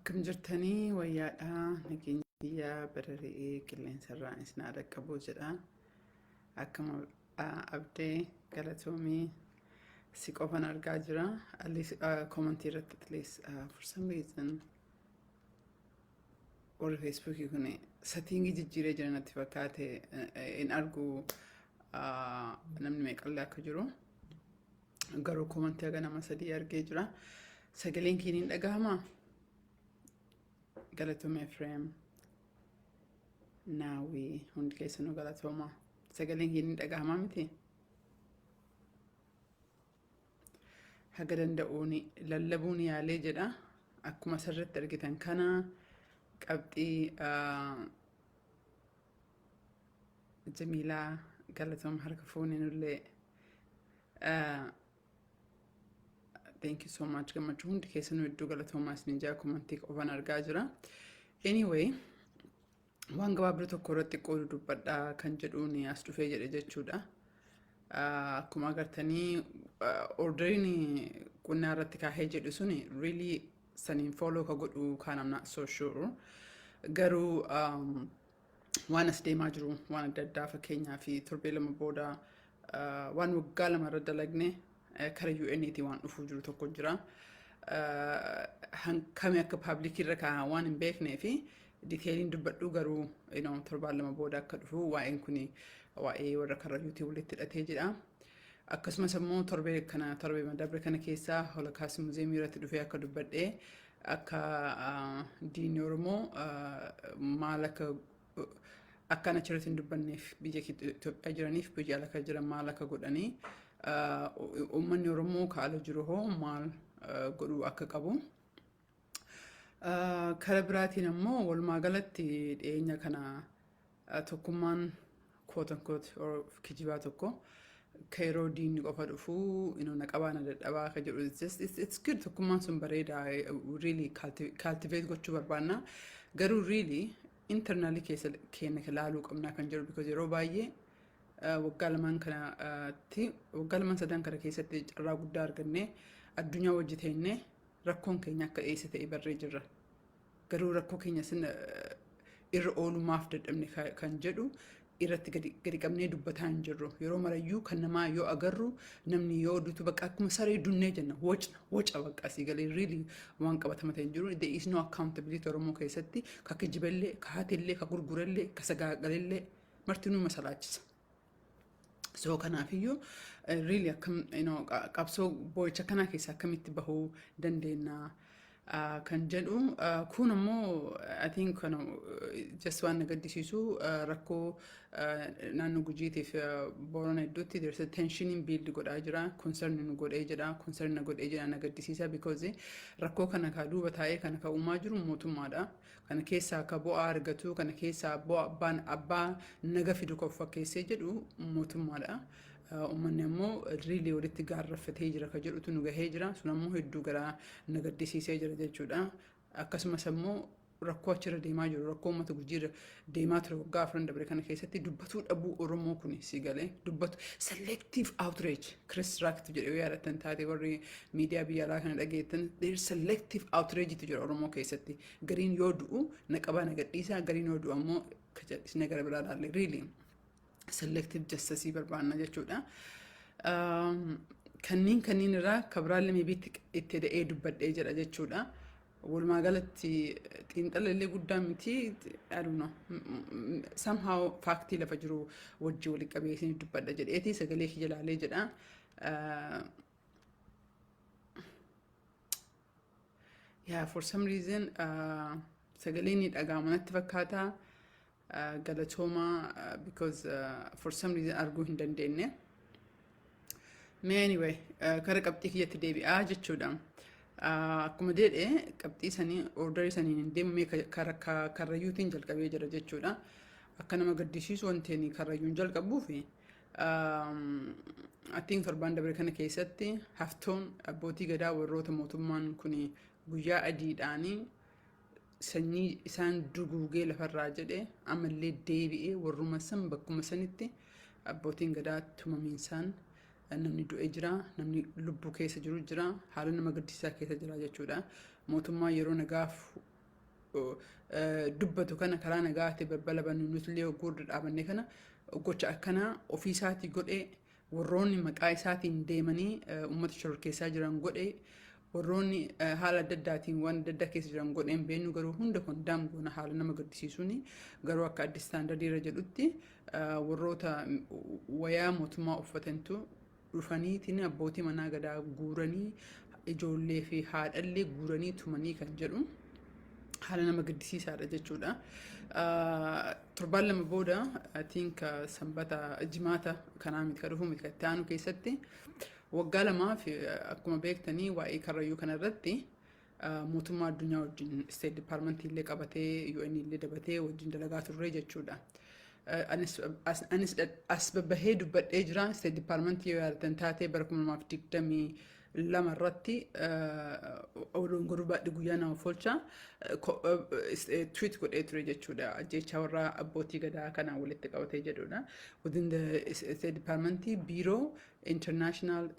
Akkam jirtanii wayyaadhaa nageenya biyyaa barari'ee qilleensarraan isin haa dhaqqabu jedha. Akkam abdee galatoomii si qofan argaa jira. At least commentii irratti at least for some reason warri feesbuukii kun satiingii jijjiiree jira natti fakkaate hin argu namni meeqallee akka jiru. Garuu komantii haga nama sadii argee jira. Sagaleen kee ni dhagahama? Galatooma Efreem. Naawii hundi keessanuu galatooma. Sagaleen kee ni dhagahama miti? Haga danda'uun lallabuun yaalee jedha. Akkuma asirratti argitan kana qabxii Jamiilaa galatooma harka fuunee nullee. Thank you so much gammachuu hundi keessanuu hedduu galatoomaa isin jaa komantii qofan argaa jira. Anyway, waan gabaabduu tokko irratti qoodu dubbadhaa kan jedhuun as dhufee jedhe jechuudha. Akkuma agartanii orderiin qunnaa irratti kaahee jedhu suni really saniin follow ka godhu kaan I'm not so sure. Garuu waan as deemaa jiru waan adda addaa fakkeenyaa fi torbee 2 booda waan waggaa 2 irra dalagne kara UN'ti waan dhufuu jiru tokko jira. Kami akka paablikii irra kaahan waan hin beeknee fi diteeliin dubbadhu garuu torbaan 2 booda akka dhufu waa'een kun waa'ee warra karrayyuutii walitti hidhatee jira. Akkasumas immoo torbee kana torbee dabre kana keessaa Holokaast Muzeemii irratti dhufee akka dubbadhee akka diinni Oromoo maal akka akkaan achirratti hin dubbanneef biyya Itoophiyaa jiraniif biyya ala kan jiran maal akka godhanii uummanni Oromoo ka ala jiru hoo maal godhuu akka qabu. Kara biraatiin ammoo walumaa galatti dhiyeenya kana tokkummaan quote unquote or kijibaa tokko ka yeroo diinni qofa dhufu na qabaa na dadhabaa ka jedhu it's just it's good tokkummaan sun bareeda really cultivate gochuu barbaanna garuu really internally keessa keenya ilaaluu qabnaa kan jedhu because yeroo baay'ee waggaa lamaan kanatti waggaa lamaan sadan kana keessatti carraa guddaa argannee addunyaa wajji teennee rakkoon keenya akka eessa ta'e barree jirra. Garuu rakkoo keenya sin irra oolumaaf dadhabne kan jedhu irratti gadi qabnee dubbataa hin jirru. Yeroo marayyuu kan namaa yoo agarru namni yoo dutu bakka akkuma saree dunnee jenna wocna woca bakka asii galee really waan qabatama ta'e hin jiru. There is no accountability Oromoo keessatti ka kijibellee, ka hatellee, ka gurgurellee, ka sagaagalellee martinuu masalaachisa. So kanaafiyyuu really akkam qabsoo boo'icha kanaa keessaa akkamitti bahuu dandeenya kan jedhu kun ammoo I think kana just waan na gaddisiisu rakkoo naannoo Gujiitiif Boorana hedduutti there's a tensioniin build godhaa jira concern nu godhee jira concern na godhee jira na gaddisiisa because rakkoo kana ka duuba taa'ee kana ka uumaa jiru mootummaadha. Kana keessaa ka bu'aa argatu kana keessaa bu'aa abbaan abbaa naga fidu kan of fakkeessee jedhu mootummaadha. Uummanni ammoo really walitti gaarraffatee jira ka jedhutu nu gahee jira. Sun ammoo hedduu garaa na gaddisiisee jira jechuudha. Akkasumas ammoo rakkoo achirra deemaa jiru rakkoo uummata Gujiirra deemaa ture waggaa afran dabre kana keessatti dubbatuu dhabuu Oromoo kun si galee dubbatu selective outrage Chris Rock jedhee yoo yaadattan taate warri miidiyaa biyya alaa kana dhageettan there is selective outrage tu jira Oromoo keessatti gariin yoo du'u na qabaa na gadhiisaa gariin yoo du'u ammoo ka callisnee gara biraa laalle really selective justice barbaanna jechuudha. Kanneen irraa kabiraallee maybe itti da'ee dubbadhee jedha jechuudha. Walumaa galatti xiinxala illee guddaa miti I don't know somehow faaktii lafa jiru wajji wali qabee isin dubbadha jedheeti sagalee kiyya laalee jedha. Yeah, for some reason sagalee ni dhaga'ama natti fakkaata. Galatooma because for some reason arguu hin dandeenye. Mee anyway kara qabxii kiyyatti deebi'aa jechuudha. Akkuma jedhe qabxii sanii ordarii saniin hin deemu mee kara karrayyuutiin jalqabee jira jechuudha. Akka nama gaddisiisu wanti ani karrayyuun jalqabuufi I think torbaan dabre kana keessatti haftoon abbootii gadaa warroota mootummaan kun guyyaa adiidhaanii sanyii isaan duguugee lafarraa jedhe ammallee deebi'ee warruma san bakkuma sanitti abbootiin gadaa tumamiinsaan namni du'e jira, namni lubbuu keessa jiru jira, haala nama gaddisiisaa keessa jira jechuudha. Mootummaa yeroo nagaaf Dubbatu kana karaa nagaatti balbala bannu, nutillee gurra dhaabanne. Kana gocha akkanaa ofiisaatii godhee, warroonni maqaa isaatiin deemanii uummata shororkeessaa jiran godhee, warroonni haala adda addaatiin waan adda addaa keessa jiran godheen beennu, garuu hunda condemn goona. Haala nama gaddisiisuuni garuu akka Addis Standard irra jedhutti warroota wayaa mootummaa uffatantu dhufaniitiin abbootii manaa gadaa guuranii, ijoollee fi haadhallee guuranii tumanii kan jedhu haala nama gaddisiisaadha jechuudha. Torbaan 2 booda, I think Sanbata Jimaata kanaa miti, kan dhufu miti, kan itti aanu keessatti waggaa 2f akkuma beektanii waa'ee Karrayyuu kanarratti mootummaa addunyaa wajjin, State Department illee qabatee, UN illee dabatee wajjin dalagaa turre jechuudha. Anis as babbahee dubbadhee jira. State Department yoo yaadatan taatee, bara 2022 irratti oduun godhuu baadhi guyyaa nama folcha tweet godhee ture jechuudha. Ajjeechaa warra abbootii gadaa kanaan walitti qabatee jedhudha. Within the State Department biiroo International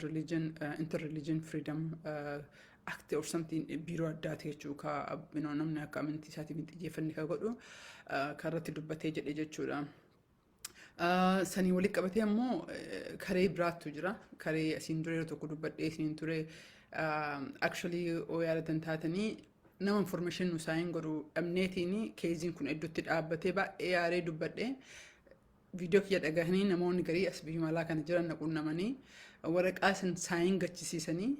Religion Interreligion Freedom Act or something, biiroo addaati jechuu, ka namni akka amantii isaatiin hin xiyyeeffanne ka godhu kan irratti dubbatee jedhe jechuudha. Sanii walitti qabatee ammoo karee biraattu jira. Karee asiin dura yeroo tokko dubbadhee isiniin ture. Actually, oo yaadatan taatanii, nama information nu sign godhu dhabneetiin caseiin kun iddootti dhaabbatee baay'ee yaaree dubbadhee, viidiyoo kiyya dhagahanii namoonni garii as biyya malaa kana jiran na qunnamanii waraqaa san sign gachisiisanii,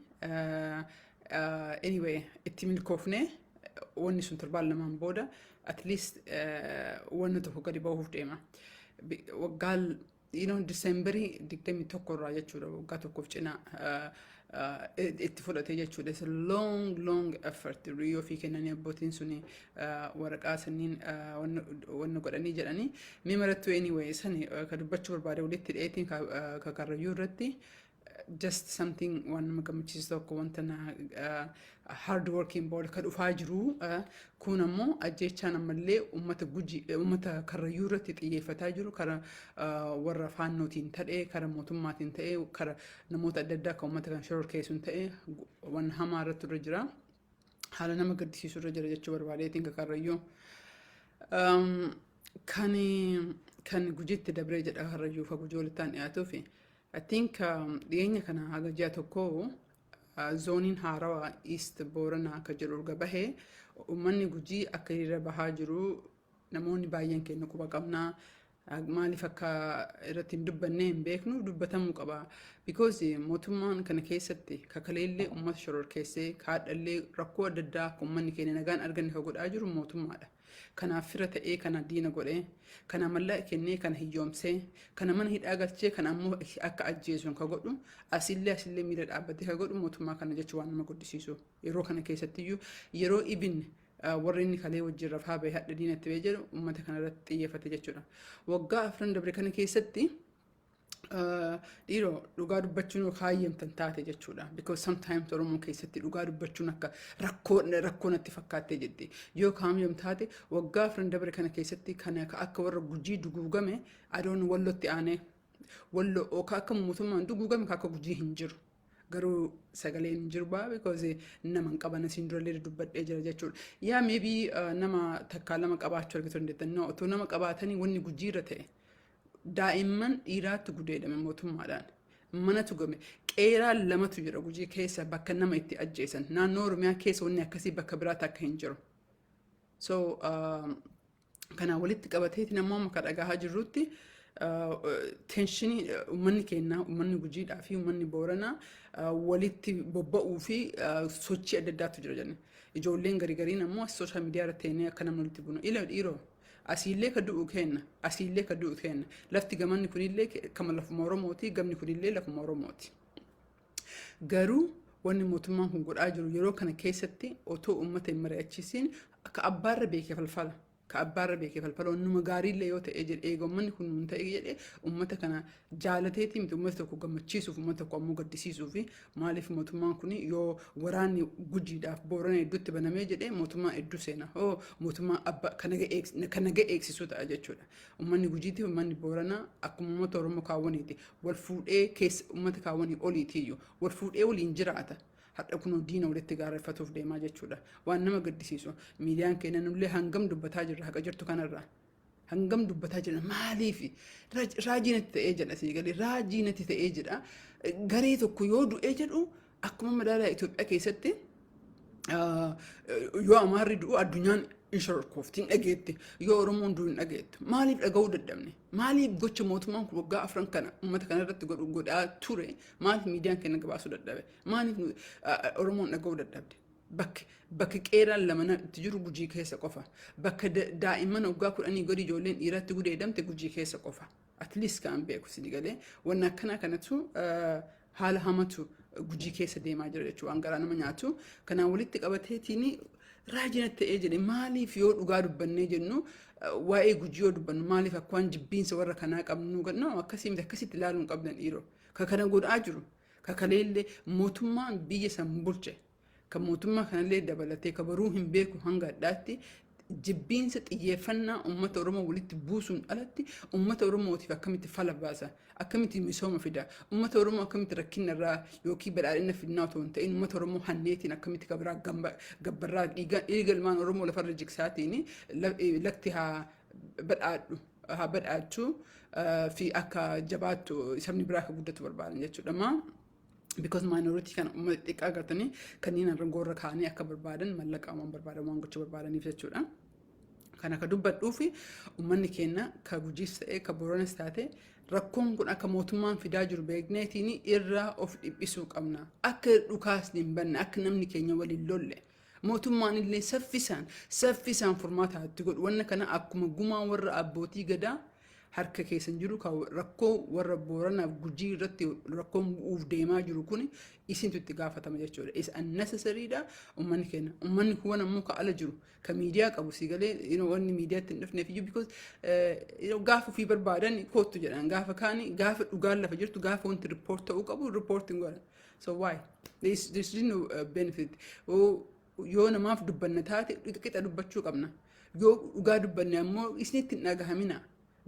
anyway itti milkoofne. Wanni sun torbaan 2n booda at least wanni tokko gadi bahuuf deema. Waggaa Decemberii 21 irraa jechuudha, waggaa tokkoof cinaa itti fudhate jechuudha. It's a long, long effort. Riyyoo fi kennanii abbootiin suni waraqaa sanniin wanna godhanii jedhanii mee marattuu. Anyway, sani ka dubbachuu barbaade walitti dhiyeetiin ka Karrayyuu irratti just something waan nama gammachiisu tokko, wanta na hard working booda ka dhufaa jiru kun ammoo ajjeechaan ammallee uummata Guji, uummata Karrayyuu irratti xiyyeeffataa jiru, kara warra Faannootiin ta'e, kara mootummaatiin ta'e, kara namoota adda addaa kan uummata kan shororkeessuun ta'e, waan hamaa irratti irra jira. Haala nama gaddisiisu irra jira jechuu barbaadeetiin ka Karrayyuu. Kan Gujitti dabree jedha, Karrayyuu ka Gujii walittaan dhiyaatuufi. I think dhiyeenya kana haga ji'a tokko zooniin haarawaa East Booranaa akka jedhu erga bahee, uummanni Gujii akka hiriira bahaa jiru namoonni baay'een keenya quba qabnaa. Maaliif akka irratti hin dubbanne hin beeknu, dubbatamuu qaba. Because mootummaan kana keessatti kakaleellee uummata shororkeessee kaadhallee rakkoo adda addaa akka uummanni keenya nagaan arganne ka godhaa jiru mootummaadha. Kanaaf fira ta'ee kana diina godhee, kana mallaqa kennee kana hiyyoomsee, kana mana hidhaa galchee, kana ammoo akka ajjeesuun ka godhu, asillee asillee miila dhaabbatee ka godhu mootummaa kana jechuu waan nama guddisiisu. Yeroo kana keessattiyyuu, yeroo ibin warri inni kalee wajjin rafaa bahe hadha diinatti bahee jedhu, uummata kana irratti xiyyeeffate jechuudha. Waggaa 4n dabre kana keessatti, dhiiroo, dhugaa dubbachuun yoo kaayyamtan taate jechuudha. Because sometimes Oromoo keessatti dhugaa dubbachuun akka rakkoo rakkoo natti fakkaattee jetti. Yoo kaayyam taate, waggaa 4n dabre kana keessatti kan akka warra Gujii duguugame adoon Wallotti aanee, Walloo akka mootummaan duguugame akka Gujii hin jiru. Garuu sagaleen hin jiru baa, because nama hin qaban, asiin durallee dubbadhee jira jechuudha. Yaa, maybe nama takkaa lama qabaachuu argatu dandeettan. No, otoo nama qabaatanii wanni Gujiirra ta'e, daa'imman dhiiraatti gudeedame mootummaadhaan. Manatu game. Qeeraa lamatu jira Gujii keessa bakka nama itti ajjeesan. Naannoo Oromiyaa keessa wanni akkasii bakka biraatti akka hin jiru. So kanaan walitti qabateeti namoonni akka dhagahaa jirrutti tensionii uummanni keenya, uummanni Gujiidhaa fi uummanni Booranaa walitti bobba'uu fi sochii adda addaatu jira jenne. Ijoolleen garii gariin ammoo social media irratti teenyee akka namni walitti bunu. Ila dhiiroo, asiillee ka du'u kenna, asiillee ka du'u kenna. Lafti gamanni kunillee kama lafuma Oromooti, gamni kunillee lafuma Oromooti. Garuu wanni mootummaan kun godhaa jiru yeroo kana keessatti otoo uummata hin mari'achiisiin akka abbaarra beekee falfala. Ka abbaarra beekee falfala wannuma gaariillee yoo ta'e jedhee, eega uummanni kun nuun ta'e jedhee, uummata kana jaalateetii miti, uummata tokko gammachiisuuf, uummata tokko ammoo gaddisiisuuf. Maaliif mootummaan kun yoo waraanni Gujiidhaaf Boorana hedduutti banamee jedhee mootummaan hedduu seena, hoo mootummaa abba kan naga eegsisuu ta'a jechuudha. Uummanni Gujiitii uummanni Booranaa akkuma uummata Oromoo kaawwaniiti, wal fuudhee keessa uummata kaawwanii oliitiyyuu wal fuudhee waliin jiraata. Har'a kunoo diina walitti gaarreeffatuuf deemaa jechuudha. Waan nama gaddisiisu, miidiyaan keenya nullee hangam dubbataa jirra haqa jirtu kanarraa. Hangam dubbataa jirra? Maaliif raajii natti ta'ee jedha sii galee, raajii natti ta'ee jedha. Garee tokko yoo du'ee jedhu, akkuma madaalaa Itoophiyaa keessatti yoo Amaarri du'u addunyaan in shororkoofti, hin dhageetti. Yoo Oromoon du'u hin dhageettu. Maaliif dhaga'uu dadhabne? Maaliif gocha mootummaan kun waggaa 4 kana uummata kana irratti godhu godhaa ture maaliif miidiyaan keenya gabaasuu dadhabe? Maaliif Oromoon dhaga'uu dadhabde? Bakki qeeraan lama itti jiru Gujii keessa qofa. Bakka daa'imman waggaa 10 gadi ijoolleen dhiiratti gudeedamte Gujii keessa qofa. At least kan beeku si galee wanna akkanaa kanatu haala hamatu Gujii keessa deemaa jira jechuudha, waan garaa nama nyaatu. Kanaan walitti qabateetiin raajii natti ta'ee jedhe. Maaliif yoo dhugaa dubbannee jennu, waa'ee Gujii yoo dubbannu, maaliif akka waan jibbiinsa warra kanaa qabnu? No, akkasii miti, akkasitti ilaaluu hin qabdan dhiiroo. Ka kana godhaa jiru ka kaleellee mootummaan biyya san bulche, kan mootummaa kanallee dabalatee, ka baruu hin beeku hanga addaatti jibbiinsa xiyyeeffannaa uummata Oromoo walitti buusuun alatti uummata Oromootiif akkamitti fala baasa, akkamitti misooma fida, uummata Oromoo akkamitti rakkina irraa yookiin badhaadhina fidnaa otoo hin ta'in, uummata Oromoo hanneetiin akkamitti kabiraa gabbarraa dhiiga ilmaan Oromoo lafarra jigsaatiin lakti haa badhaadhu, haa badhaachuu fi akka jabaattu, sabni biraa akka guddatu barbaadan jechuudha. Because minority kana, uummata xiqqaa agartanii kanneen aangoo kaa'anii akka barbaadan mallaqa waan barbaadan waan gochuu barbaadaniif jechuudha. Kana ka dubbadhuu fi uummanni keenya ka Gujiis ta'e, ka Booranas taate, rakkoon kun akka mootummaan fidaa jiru beekneetiin irraa of dhiphisuu qabna. Akka dhukaasni hin banne, akka namni keenya waliin lolle. Mootummaan illee saffisaan saffisaan furmaata itti godhu. Wanna kana akkuma gumaa warra abbootii gadaa harka keessan jiru, kan rakkoo warra Booranaaf Gujii irratti rakkoon bu'uuf deemaa jiru kun isintu itti gaafatama jechuudha. Is unnecessary dha uummanni keenya. Uummanni kuwan ammoo ka ala jiru, ka miidiyaa qabu si galee, wanni miidiyaatti hin dhufneef iyyuu because gaafa ofii barbaadan koottu jedhan, gaafa kaani, gaafa dhugaan lafa jirtu, gaafa wanti report ta'uu qabu report hin godhan. So why? There's no benefit. Yoo namaaf dubbanna taate qixa dubbachuu qabna. Yoo dhugaa dubbanne ammoo isinitti hin dhagahamina.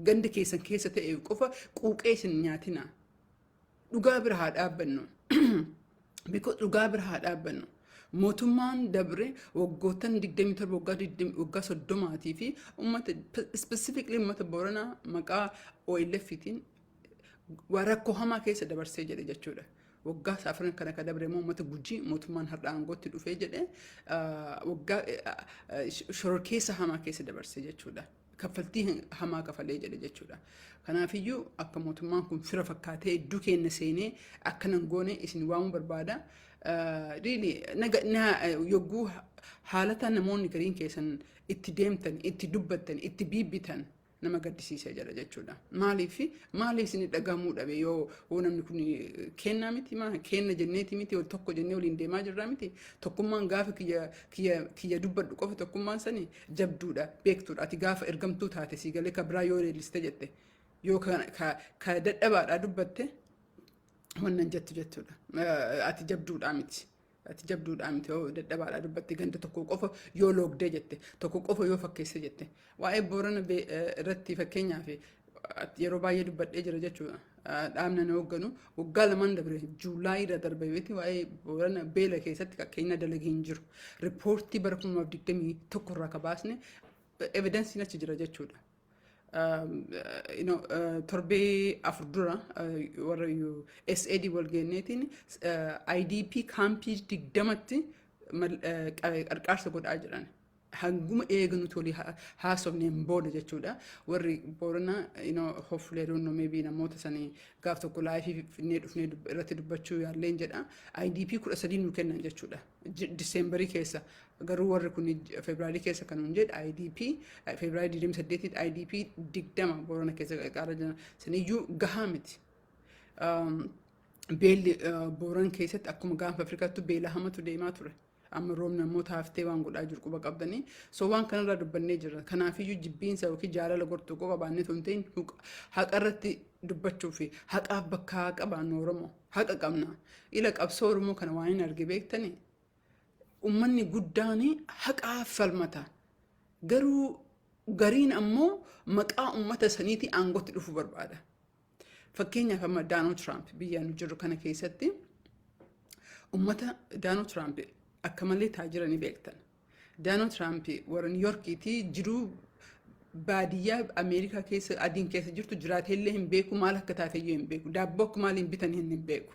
Ganda keessan keessa ta'e qofa quuqee isin nyaatina. Dhugaa bira haa dhaabbannu. Because dhugaa bira haa dhaabbannu. Mootummaan dabre waggoottan 27, waggaa 20, waggaa 30 fi uummata, specifically uummata Booranaa maqaa OLF-tiin waa rakkoo hamaa keessa dabarsee jedhe jechuudha. Waggaa 4 kana ka dabre immoo uummata Gujii mootummaan har'a aangootti dhufee jedhe waggaa shororkeessa hamaa keessa dabarsee jechuudha. Kaffaltii hamaa kafalee jedhe jechuudha. Kanaafiyyuu akka mootummaan kun fira fakkaatee hedduu keenya seenee akkana hin goone isin waamuu barbaada. Really, yogguu haalata namoonni gariin keessan itti deemtan, itti dubbattan, itti biibbitan nama gaddisiisee jira jechuudha. Maaliif maaliif isin dhagahamuu dhabe? Yoo namni kun kennaa miti, maa kenna jenneeti miti, tokko jennee waliin deemaa jirraa miti? Tokkummaan gaafa kiyya kiyya kiyya dubbadhu qofa tokkummaan sani jabduudha, beektuudha. Ati gaafa ergamtuu taate sii galee ka biraa yoo leelliste jette, yoo ka dadhabaadhaa dubbatte wannan jettu jechuudha. Ati jabduudhaa miti. Ati jabduudhaa miti yoo dadhabaadhaa dubbatte, ganda tokko qofa yoo loogdee jette, tokko qofa yoo fakkeesse jette. Waa'ee Boorana irratti fakkeenyaaf yeroo baay'ee dubbadhee jira jechuudha. Dhaabna na hoogganu waggaa 2n dabre, July irra darbe beeti, waa'ee Boorana beela keessatti fakkeenya dalagee hin jiru. Riippoortii bara 2021 irraa ka baasne evidenceiin achi jira jechuudha. Torbee 4 dura warra SAD wal geenneetiin IDP kaampii 20tti qarqaarsa godhaa jiran. Hanguma eegnuti walii haasofneen booda jechuudha. Warri Booranaa, hopefully, I don't know, maybe namoota sanii gaaf tokko live finnee dhufnee irratti dubbachuu yaalleen jedha. IDP 13 nu kennan jechuudha. Diseembarii keessa garuu warri kun Febraarii keessa kan nun jedhe IDP Febraarii 28 IDP 20 Boorana keessa qarqaara jiran. Saniyyuu gahaa miti. Beelli Booran keessatti akkuma Gaanfa Afrikaatti beela hamatu deemaa ture. Amma roobni ammoo taaftee waan godhaa jiru quba qabdanii. So waan kanarraa dubbannee jirra. Kanaafiyyuu jibbiinsa yookiin jaalala gortuu qofa baannee osoo hin ta'in, haqa irratti dubbachuu fi haqaaf bakka haa qabaannu. Oromoo haqa qabna. Ila qabsoo Oromoo kana waan hin arge beektanii, uummanni guddaan haqaaf falmata. Garuu gariin ammoo maqaa uummata saniitii aangootti dhufuu barbaada. Fakkeenyaaf amma Donald Trump biyya nu jirru kana keessatti Ummata Donald Trump akka malee taajiranii beektan. Donald Trump warra New Yorkiitii jiruu baadiyyaa Ameerikaa keessa adiin keessa jirtu jiraateellee hin beeku, maal akka taateyyuu hin beeku, daabboo akka maaliin bitan hin beeku.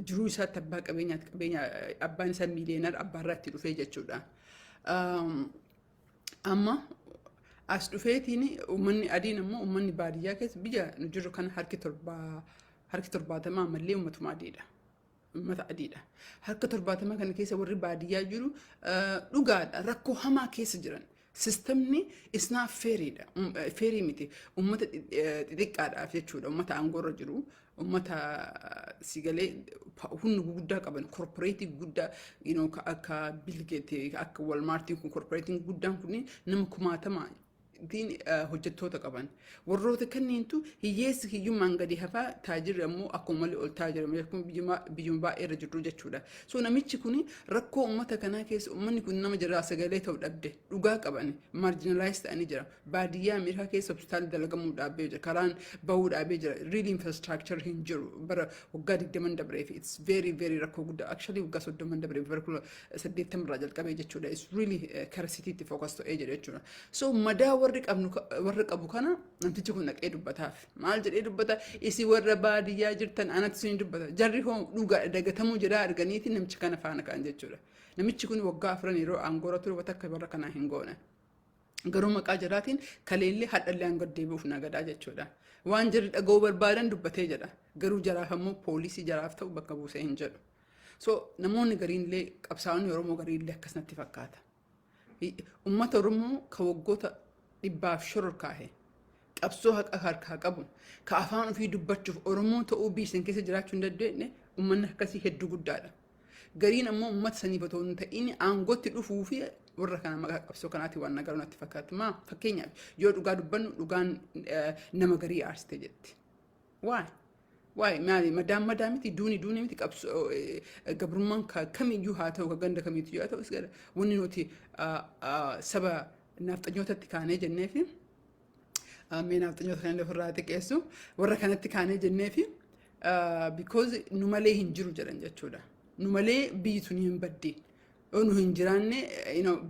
Jiruu isaatti abbaa qabeenyaati, qabeenya abbaan isaa millionaire, abbaarraa itti dhufee jechuudha. Amma as dhufeetiin uummanni adiin ammoo uummanni baadiyyaa keessa biyya nu jirru kana harki 70 ammallee uummatuma adiidha. Uummata adiidha. Harka 70 kana keessa warri baadiyyaa jiru dhugaadha, rakkoo hamaa keessa jiran. Systemni isnaa fairiidha. Fairii miti. Uummata xixiqqaadhaaf jechuudha. Uummata aangoorra jiru. Uummata sigalee humna guguddaa qaban, corporate guguddaa akka Bill Gates, akka Walmartiin kun, corporateiin guddaan kun nama kumaatama ittiin hojjettoota qaban. Warroota kanneentu hiyyeessi hiyyummaan gadi hafaa, taajirri ammoo akkuma malee ol taajira biyyuma baay'ee irra jirru jechuudha. So namichi kun rakkoo uummata kanaa keessa uummanni kun nama jiraa sagalee ta'u dhabde, dhugaa qaban, marginalize ta'anii jira. Baadiyyaa Ameerikaa keessa hospitaalli dalagamuu dhaabee jira. Karaan bahuu dhaabee jira. Real infrastructure hin jiru. Bara waggaa 20 dabreef it's very very rakkoo guddaa, actually waggaa 30 dabreef, bara 1980 irraa jalqabee jechuudha. It's really kara cityitti focus ta'ee jira jechuudha. So madaa warri qabnu, warri qabu kana namtichi kun dhaqee dubbataaf. Maal jedhee dubbata? Isin warra baadiyyaa jirtan anatti isin dubbata. Jarri hoo dhugaa dagatamuu jedhaa arganiiti namicha kana faana ka'an jechuudha. Namichi kun waggaa 4 yeroo aangoorra ture wata akka warra kanaa hin goone. Garuu maqaa jaraatiin kaleellee hadhallee aangoo deebi'uuf nagadaa jechuudha. Waan jarri dhaga'uu barbaadan dubbatee jedha. Garuu jaraaf ammoo poolisii jaraaf ta'u bakka buusee hin jedhu. So namoonni gariinillee, qabsaa'onni Oromoo gariinillee akkasumatti fakkaata. Uummata Oromoo ka waggoota dhibbaaf shororkaahe, qabsoo haqa harkaa qabu, ka afaan ofii dubbachuuf Oromoo ta'uu biyya san keessa jiraachuu hin dandeenye, uummanni akkasii hedduu guddaadha. Gariin ammoo uummata saniif otoo hin ta'in aangootti dhufuu fi warra kana maqaa qabsoo kanaatiin waan nagaru natti fakkaata. Maa fakkeenyaaf yoo dhugaa dubbannu, dhugaan nama garii aarsite jetti. Waay? Waay maali, madaan madaa miti, duuni duuni miti, qabsoo gabrummaan kamiyyuu haa ta'u, ka ganda kamiitu haa ta'u, wanni nuti saba naafxanyootatti kaanee jenneefi, mee naafxanyoota kan ofirraa xiqqeessu, warra kanatti kaanee jenneefi because nu malee hin jiru jedhan jechuudha. Nu malee biyyi tun hin baddi. Yoo nu hin jiraanne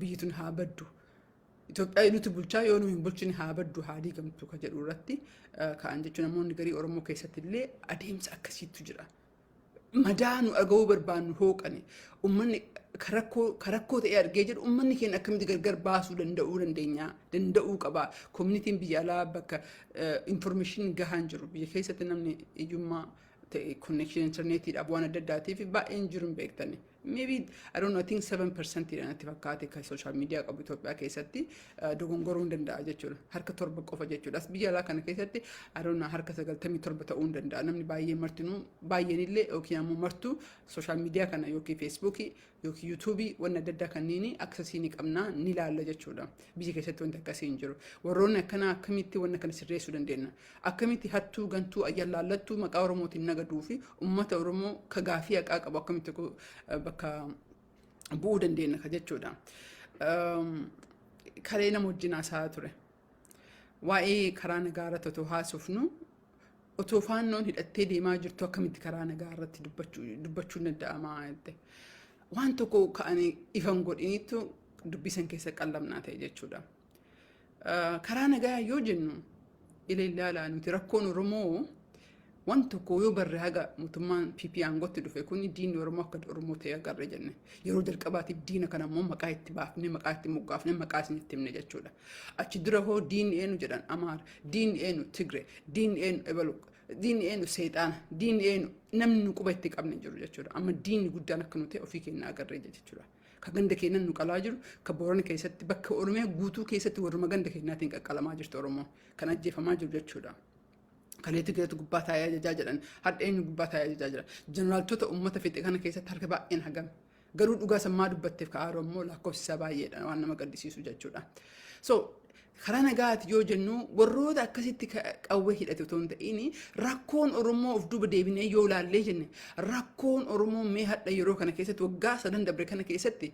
biyyi tun haa baddu. Itoophiyaa nuti bulchaa, yoo nu hin bulchine haa baddu, haa diigamtu ka jedhu irratti ka'an jechuun namoonni garii Oromoo keessatti illee adeemsa akkasiitu jira. Madaa nu dhaga'uu barbaannu hooqani. Uummanni karakkoo ta'ee argee jedhu, uummanni keenya akkamitti gargar baasuu danda'uu dandeenya, danda'uu qaba. Communityn biyya alaa bakka information gahaan jiru, biyya keessatti namni hiyyummaa ta'e, connection internetiidhaaf waan adda addaatiif baay'een jiru hin beektani. Maybe, I don't know, I think 7% dha natti fakkaate kan social media qabu Itoophiyaa keessatti, dogongoruu hin danda'a jechuudha. Harka 7 qofa jechuudha. As biyya alaa kana keessatti, I don't know, harka 97 ta'uu hin danda'a. Namni baay'een martinuu, baay'een illee yookiin ammoo martuu social media kana yookiin Facebookii yookiin YouTubeii wanni adda addaa kanneen accessii ni qabnaa, ni ilaalla jechuudha. Biyya keessatti wanti akkasii hin jiru. Warroonni akkanaa akkamitti wanna kana sirreessuu dandeenya? Akkamitti hattuu gantuu ayyaalaallattuu maqaa Oromootiin nagaduu fi uummata Oromoo ka gaafii haqaa qabu akkamitti bakka bu'uu dandeenya ka jechuudha. Kalee nama wajjin haasa'aa ture. Waa'ee karaa nagaa irratti otoo haasofnu, otoo faannoon hidhattee deemaa jirtu akkamitti karaa nagaa irratti dubbachuun danda'ama jette. Waan tokko ka'anii ifan godhiniitu dubbisan keessa qallamnaa ta'e jechuudha. Karaa nagaa yoo jennu, ilaalaa nuti rakkoon Oromoo waan tokko yoo barre, haga mootummaan PP aangootti dhufe kun diinni Oromoo akka Oromoo ta'e agarre jenne. Yeroo jalqabaatiif diina kana immoo maqaa itti baafne, maqaa itti moggaafne, maqaa isinitti himne jechuudha. Achi dura hoo diinni eenyu jedhan? Amaara, diinni eenyu? Tigre, diinni eenyu? Ebalu, diinni eenyu? Seexaana, diinni eenyu? Namni nu quba itti qabne jiru jechuudha. Amma diinni guddaan akka nu ta'e ofii keenya agarree jechuudha. Ka ganda keenyan nu qalaa jiru, ka Boorana keessatti, bakka Oromiyaa guutuu keessatti warruma ganda keenyaatiin qaqqalamaa jirtu Oromoo kan ajjeefamaa jiru jechuudha. Kalee Tigireetu gubbaa taa'ee ajajaa jedhan, har'a eenyu gubbaa taa'ee ajajaa jira? Jeneraaltota uummata fixe kana keessatti harka baay'een hagam? Garuu dhugaa sammaa dubbatteef ka'aaru ammoo lakkoofsi isaa baay'eedha, waan nama gaddisiisu jechuudha. So karaa nagaati yoo jennu, warroota akkasitti qawwee hidhate otoo hin ta'in, rakkoon Oromoo of duuba deebinee yoo ilaallee jenne, rakkoon Oromoo mee hadha yeroo kana keessatti, waggaa sadan dabre kana keessatti,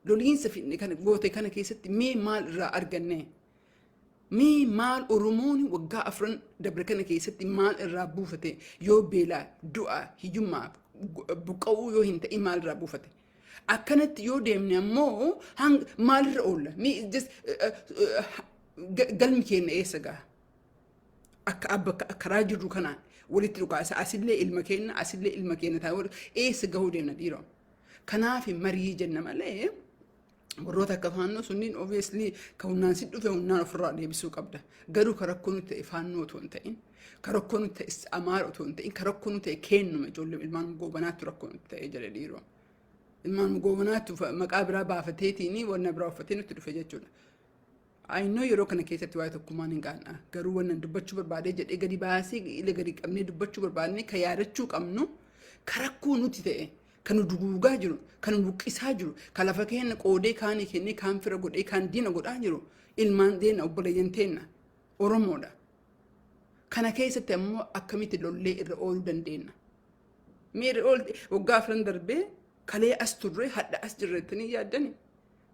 loliinsa fidne kana goote kana keessatti mee maal irraa arganne? Mee maal Oromoon waggaa 4 dabre kana keessatti maal irraa buufate yoo beelaa, du'a, hiyyummaa Buqqa'uu yoo hin ta'in maalirraa buufate? Akkanatti yoo deemne ammoo maalirra oolla? Galmi keenya eessa gaha? Akka abba karaa jirru kanaan walitti dhukaasa, asillee ilma keenya, asillee ilma keenya ta'e, eessa gahuu deemna, dhiiroo? Kanaaf marii jenna malee, warroota akka Faannoo sunniin obviously ka humnaan si dhufe humnaan ofirraa deebisuu qabda. Garuu ka rakkoo nuti ta'e Faannoo otoo hin ta'in, ka rakkoo nuti ta'e Amaara otoo hin ta'in, ka rakkoo nuti ta'e kennuma ijoollee ilmaan Goobanaatti rakkoo nuti ta'e jedhe, dhiiroo. Ilmaan Goobanaatti maqaa biraa baafateetiin wanna biraa uffatee nutti dhufe jechuudha. Ayinnoo yeroo kana keessatti waa'ee tokkummaan hin qaan'a. Garuu wannan dubbachuu barbaadee jedhee gadi baasee ila gadi qabnee dubbachuu barbaadnee ka yaadachuu qabnu, ka rakkoo nuti ta'e, kan nu duguugaa jiru, kan nu buqqisaa jiru, kan lafa keenya qoodee kaanii kennee kaan fira godhee kaan diina godhaa jiru ilmaan deena, obboleeyyan teenna Oromoodha. Kana keessatti ammoo akkamitti lollee irra ooluu dandeenya? Mee irra oolte waggaa 4 darbee kalee as turre hadha as jirre jettanii yaaddani?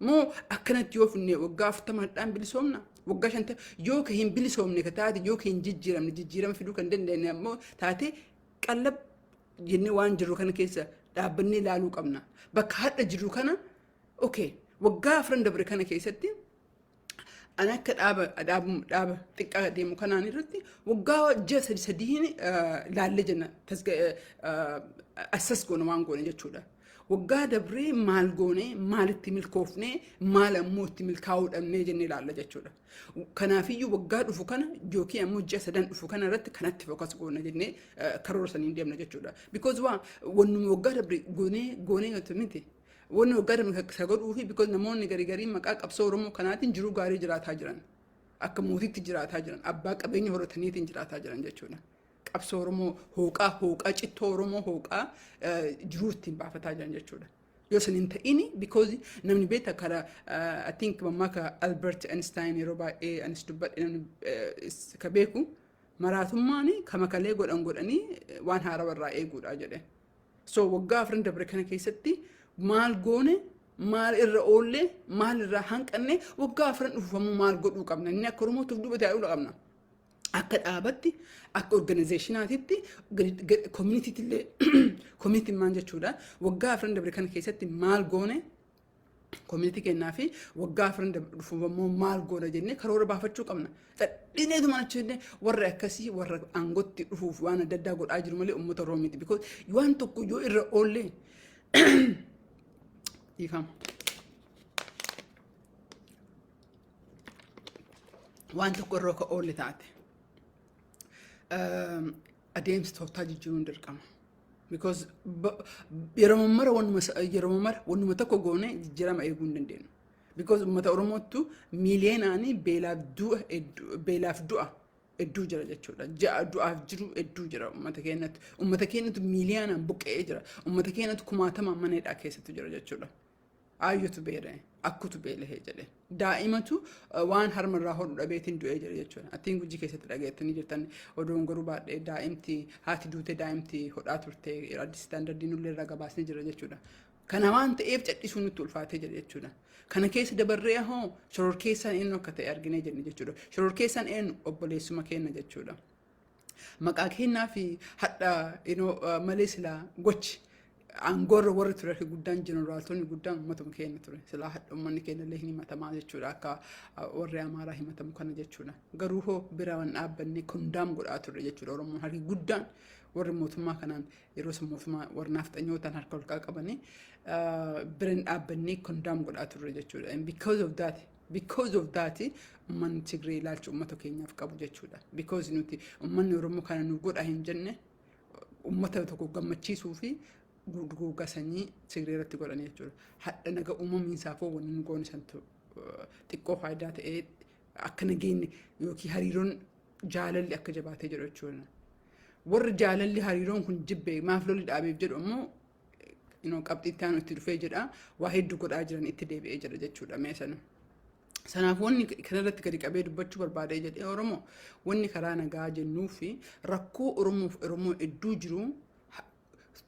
Moo akkanatti yoo finne waggaa 40 hadhaan bilisoomna? Waggaa 50 yoo ka hin bilisoomne ka taate, yoo ka hin jijjiiramne, jijjiirama fiduu kan dandeenye ammoo taate, qallab jennee waan jirru kana keessa dhaabbannee ilaaluu qabna. Bakka hadha jirru kana, okay, waggaa 4 dabre kana keessatti ani akka dhaaba xiqqaa deemu kanaan irratti waggaa ji'a sadi sadiin laallee jenna, assess goone waan goone jechuudha. Waggaa dabree maal goone, maalitti milkoofne, maal ammoo itti milkaa'uu dhabnee jennee ilaalla jechuudha. Kanaafiyyuu waggaa dhufu kana yookiin ammoo ji'a sadan dhufu kana irratti kanatti focus goona jennee karoora saniin deemna jechuudha. Because waa wannuma waggaa dabre goonee goonee miti. Wanni waggaa dabre isa godhuu fi because namoonni garii garii maqaa qabsoo Oromoo kanaatiin jiruu gaarii jiraataa jiran. Akka mootiitti jiraataa jiran. Abbaa qabeenya horataniitiin jiraataa jiran jechuudha. Qabsoo Oromoo hooqaa hooqaa, cittoo Oromoo hooqaa jiruu ittiin baafataa jiran jechuudha. Yoo san hin ta'ini, because namni beekta karaa, I think mammaaka Albert Einstein yeroo baay'ee anis dubbadhe, namni ka beeku, maraatummaan kama kalee godhan godhanii waan haarawaa irraa eeguudha jedhe. So waggaa 4 dabre kana keessatti maal goone, maal irra oolle, maal irraa hanqanne, waggaa 4 dhufamuu maal godhuu qabna? Inni akka Oromootti of duuba taa'uu qabna. Akka dhaabatti, akka organizationaatitti, communitytti illee, communityn maal jechuudha? Waggaa 4 dabre kana keessatti maal goone community kennaa fi waggaa 4 dhufu immoo maal goona jennee karoora baafachuu qabna. Dhadhineetuma achi jennee warra akkasii warra aangootti dhufuuf waan adda addaa godhaa jiru malee uummata Oromoo miti. Because waan tokko yoo irra oollee, dhiifama. Waan tokko irra ka oolle taate, adeemsa tooftaa jijjiiruun dirqama. Because yeroo mara wannuma tokko goone jijjiirama eeguu hin dandeenyu. Because uummata Oromoottu miiliyeenaanii beelaaf du'a hedduu jira jechuudha. Ja'a du'aaf jiru hedduu jira uummata keenyatti. Uummata keenyatti miiliyoonaan buqqa'ee jira. Uummata keenyatti kumaatamaan mana hidhaa keessattu jira jechuudha. Aayyotu beela'e, akkutu beela'ee jedhe. Daa'imatu waan harmarraa hodhu dhabeetiin du'ee jira jechuudha. Attiin Gujii keessatti dhageettanii jirtan, odoon garuu baadhee daa'imti haati duute daa'imti hodhaa turte, Addis Standardiin illee irraa gabaasnee jira jechuudha. Kana waan ta'eef cadhisuun nutti ulfaatee jira jechuudha. Kana keessa dabarree hoo shororkeessaan eenyu akka ta'e arginee jirra jechuudha. Shororkeessaan eenyu? Obboleessuma keenya jechuudha. Maqaa kennaa fi hadha malee silaa gochi aangoorra warri ture harki guddaan, jeneraaltonni guddaan uummatuma keenya ture. Silaa hadha uummanni keenya illee hin himatamaa jechuudha, akka warri Amaaraa himatamu kana jechuudha. Garuu hoo bira waan dhaabbanne condemn godhaa turre jechuudha. Oromoon harki guddaan warri mootummaa kanaan yeroo sun mootummaa warra nafxanyootaan harka ol qabanii bira hin dhaabbannee condemn godhaa turre jechuudha. And because of that uummanni Tigree ilaalcha uummata keenyaaf qabu jechuudha. Because nuti uummanni Oromoo kana nu godha hin jenne, uummata tokko gammachiisuu fi duguuggaa sanyii Tigree irratti godhanii jechuudha. Hadha naga uumamiinsaaf wanni nu goone santu xiqqoo faayidaa ta'ee akka nageenyi yookiin hariiroon jaalalli akka jabaatee jedhu jechuudha. Warri jaalalli hariiroon kun jibbe maaf lolli dhaabeef jedhu ammoo qabxii itti aanu itti dhufee jedha, waa hedduu godhaa jiran itti deebi'ee jira jechuudha mee sana. Sanaaf wanni kanarratti gadi qabee dubbachuu barbaadee jedhee, Oromoo, wanni karaa nagaa jennuu fi rakkoo Oromoof Oromoo hedduu jiru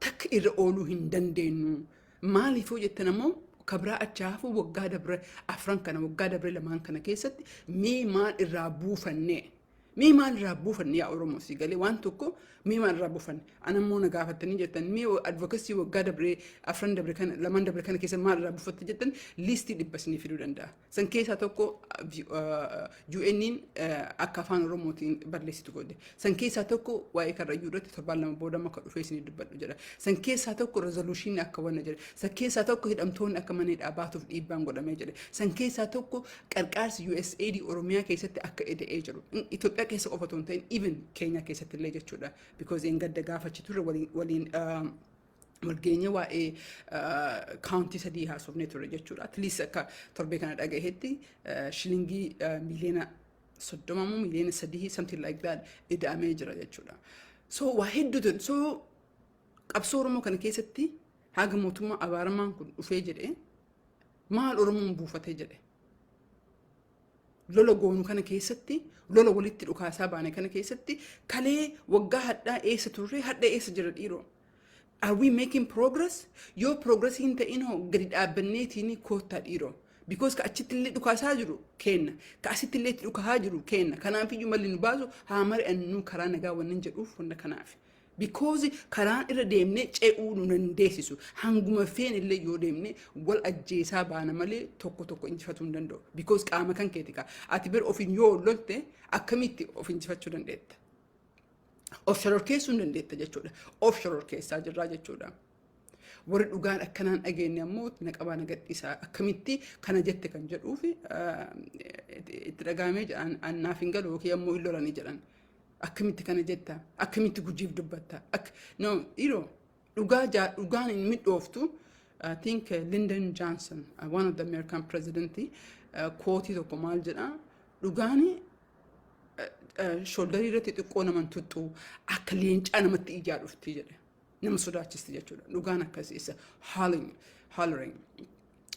takka irra ooluu hin dandeenyu. Maaliif yoo jettan ammoo, kabraa achi hafu waggaa dabre 4 kana, waggaa dabre 2n kana keessatti mee maal irraa buufanne? Mee maalirraa buufanne, yaa Oromoo? Si galee waan tokko mee maalirraa buufanne? Ana immoo na gaafattanii jettan, mee advocacy waggaa dabree, afran dabre kana, lamaan dabre kana keessa maalirraa buufatte jettan, liistii 100 isinii fiduu danda'a. San keessaa tokko UN'n akka afaan Oromootiin barreessitu godhe. San keessaa tokko waa'ee Karrayyuu irratti torbaan 2 booda akka dhufee isinii dubbadhu jedha. San keessaa tokko resolution akka wanna jedhe. San keessaa tokko hidhamtoonni akka mana hidhaa baatuuf dhiibbaan godhamee jedhe. San keessaa tokko qarqaarsi USAID Oromiyaa keessatti akka eda'ee jiru. Itoophiyaa keessa qofa otoo hin ta'in, even Keenyaa keessatti illee jechuudha. Because een gadda gaafachi turre waliin walgeenye waa'ee county 3 haasofnee ture jechuudha. At least akka torbee kana dhagahetti shilingii miliyoona 30 moo miliyoona 3, something like that, ida'amee jira jechuudha. So waa hedduutu. So qabsoo Oromoo kana keessatti haga mootummaa abaaramaan kun dhufee jedhee maal Oromoon buufatee jedhe? Lola goonu kana keessatti, lola walitti dhukaasaa baane kana keessatti, kalee waggaa hadhaa eessa turre, hadha eessa jira dhiiroo? Are we making progress? Yoo progress hin ta'in hoo gadi dhaabbanneetiin koottaa dhiiroo. Because ka achitti illee dhukaasaa jiru kenna. Ka asitti illee itti dhukaa jiru kenna. Kanaafiyyuu malli nu baasu haa mari'annu karaa nagaa wannan jedhuuf wanta kanaaf. Because karaan irra deemnee ce'uu nu dandeessisu. Hanguma feen illee yoo deemne wal ajjeesaa baana malee tokko tokko injifatuu hin danda'u. Because qaama kan keeti kaa. Ati bira ofiin yoo lolte akkamitti of injifachuu dandeetta? Of shororkeessuu hin dandeetta jechuudha. Of shororkeessaa jirraa jechuudha. Warri dhugaan akkanaan dhageenye ammoo na qabaa na gadhiisaa, akkamitti kana jette kan jedhuufi itti dhagahamee jedhan, annaaf hin galu yookiin ammoo hin lolanii jedhan. Akkamitti kana jetta? Akkamitti Gujiif dubbatta? No, dhiiroo, dhugaa dhugaan hin midhooftu. I think Lyndon Johnson, one of the American president, quote tokko maal jedha? Dhugaan shoulder irratti xiqqoo naman tuttu, akka leencaa namatti ijaa dhufti jedhe. Nama sodaachisti jechuudha. Dhugaan akkasii isa hollering, hollering.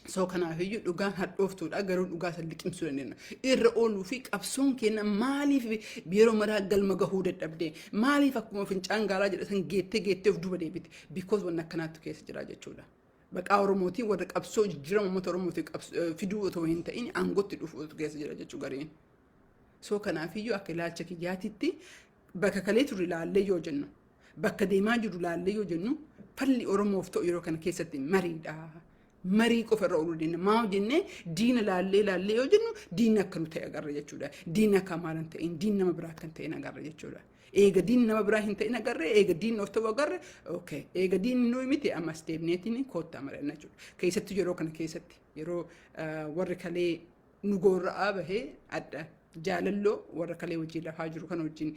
So kanaafiyyuu dhugaan hadhooftuudha, garuu dhugaa san liqimsuu dandeenya. Irra ooluu fi qabsoon keenya maaliif yeroo maraa galma gahuu dadhabde? Maaliif akkuma fincaan gaalaa jedha san geettee geettee of duuba deebite? Because wanni akkanaatu keessa jira jechuudha. Baqaa Oromootiin warra qabsoo jijjiirama uummata Oromootiin fiduu otoo hin ta'in aangootti dhufuutu keessa jira jechuu gariin. So kanaafiyyuu akka ilaalcha kiyyaatitti bakka kalee turre ilaallee yoo jennu, bakka deemaa jiru ilaallee yoo jennu, falli Oromoof ta'u yeroo kana keessatti mariidha. Marii qofa irra ooluu dandeenya. Maa jennee diina laallee laallee yoo jennu, diinni akka nu ta'e agarra jechuudha. Diinni akka Amaara hin ta'in, diinni nama biraa akka hin ta'in agarra jechuudha. Eega diinni nama biraa hin ta'in agarre, eega diinni of ta'u agarre, okay. Eega diinni nuyi miti, ammas deemneetiin koottaa mari'anna jechuudha. Keessattuu yeroo kana keessatti, yeroo warri kalee nu goorra'aa bahee adda jaalalloo warra kalee wajjin lafaa jiru kana wajjin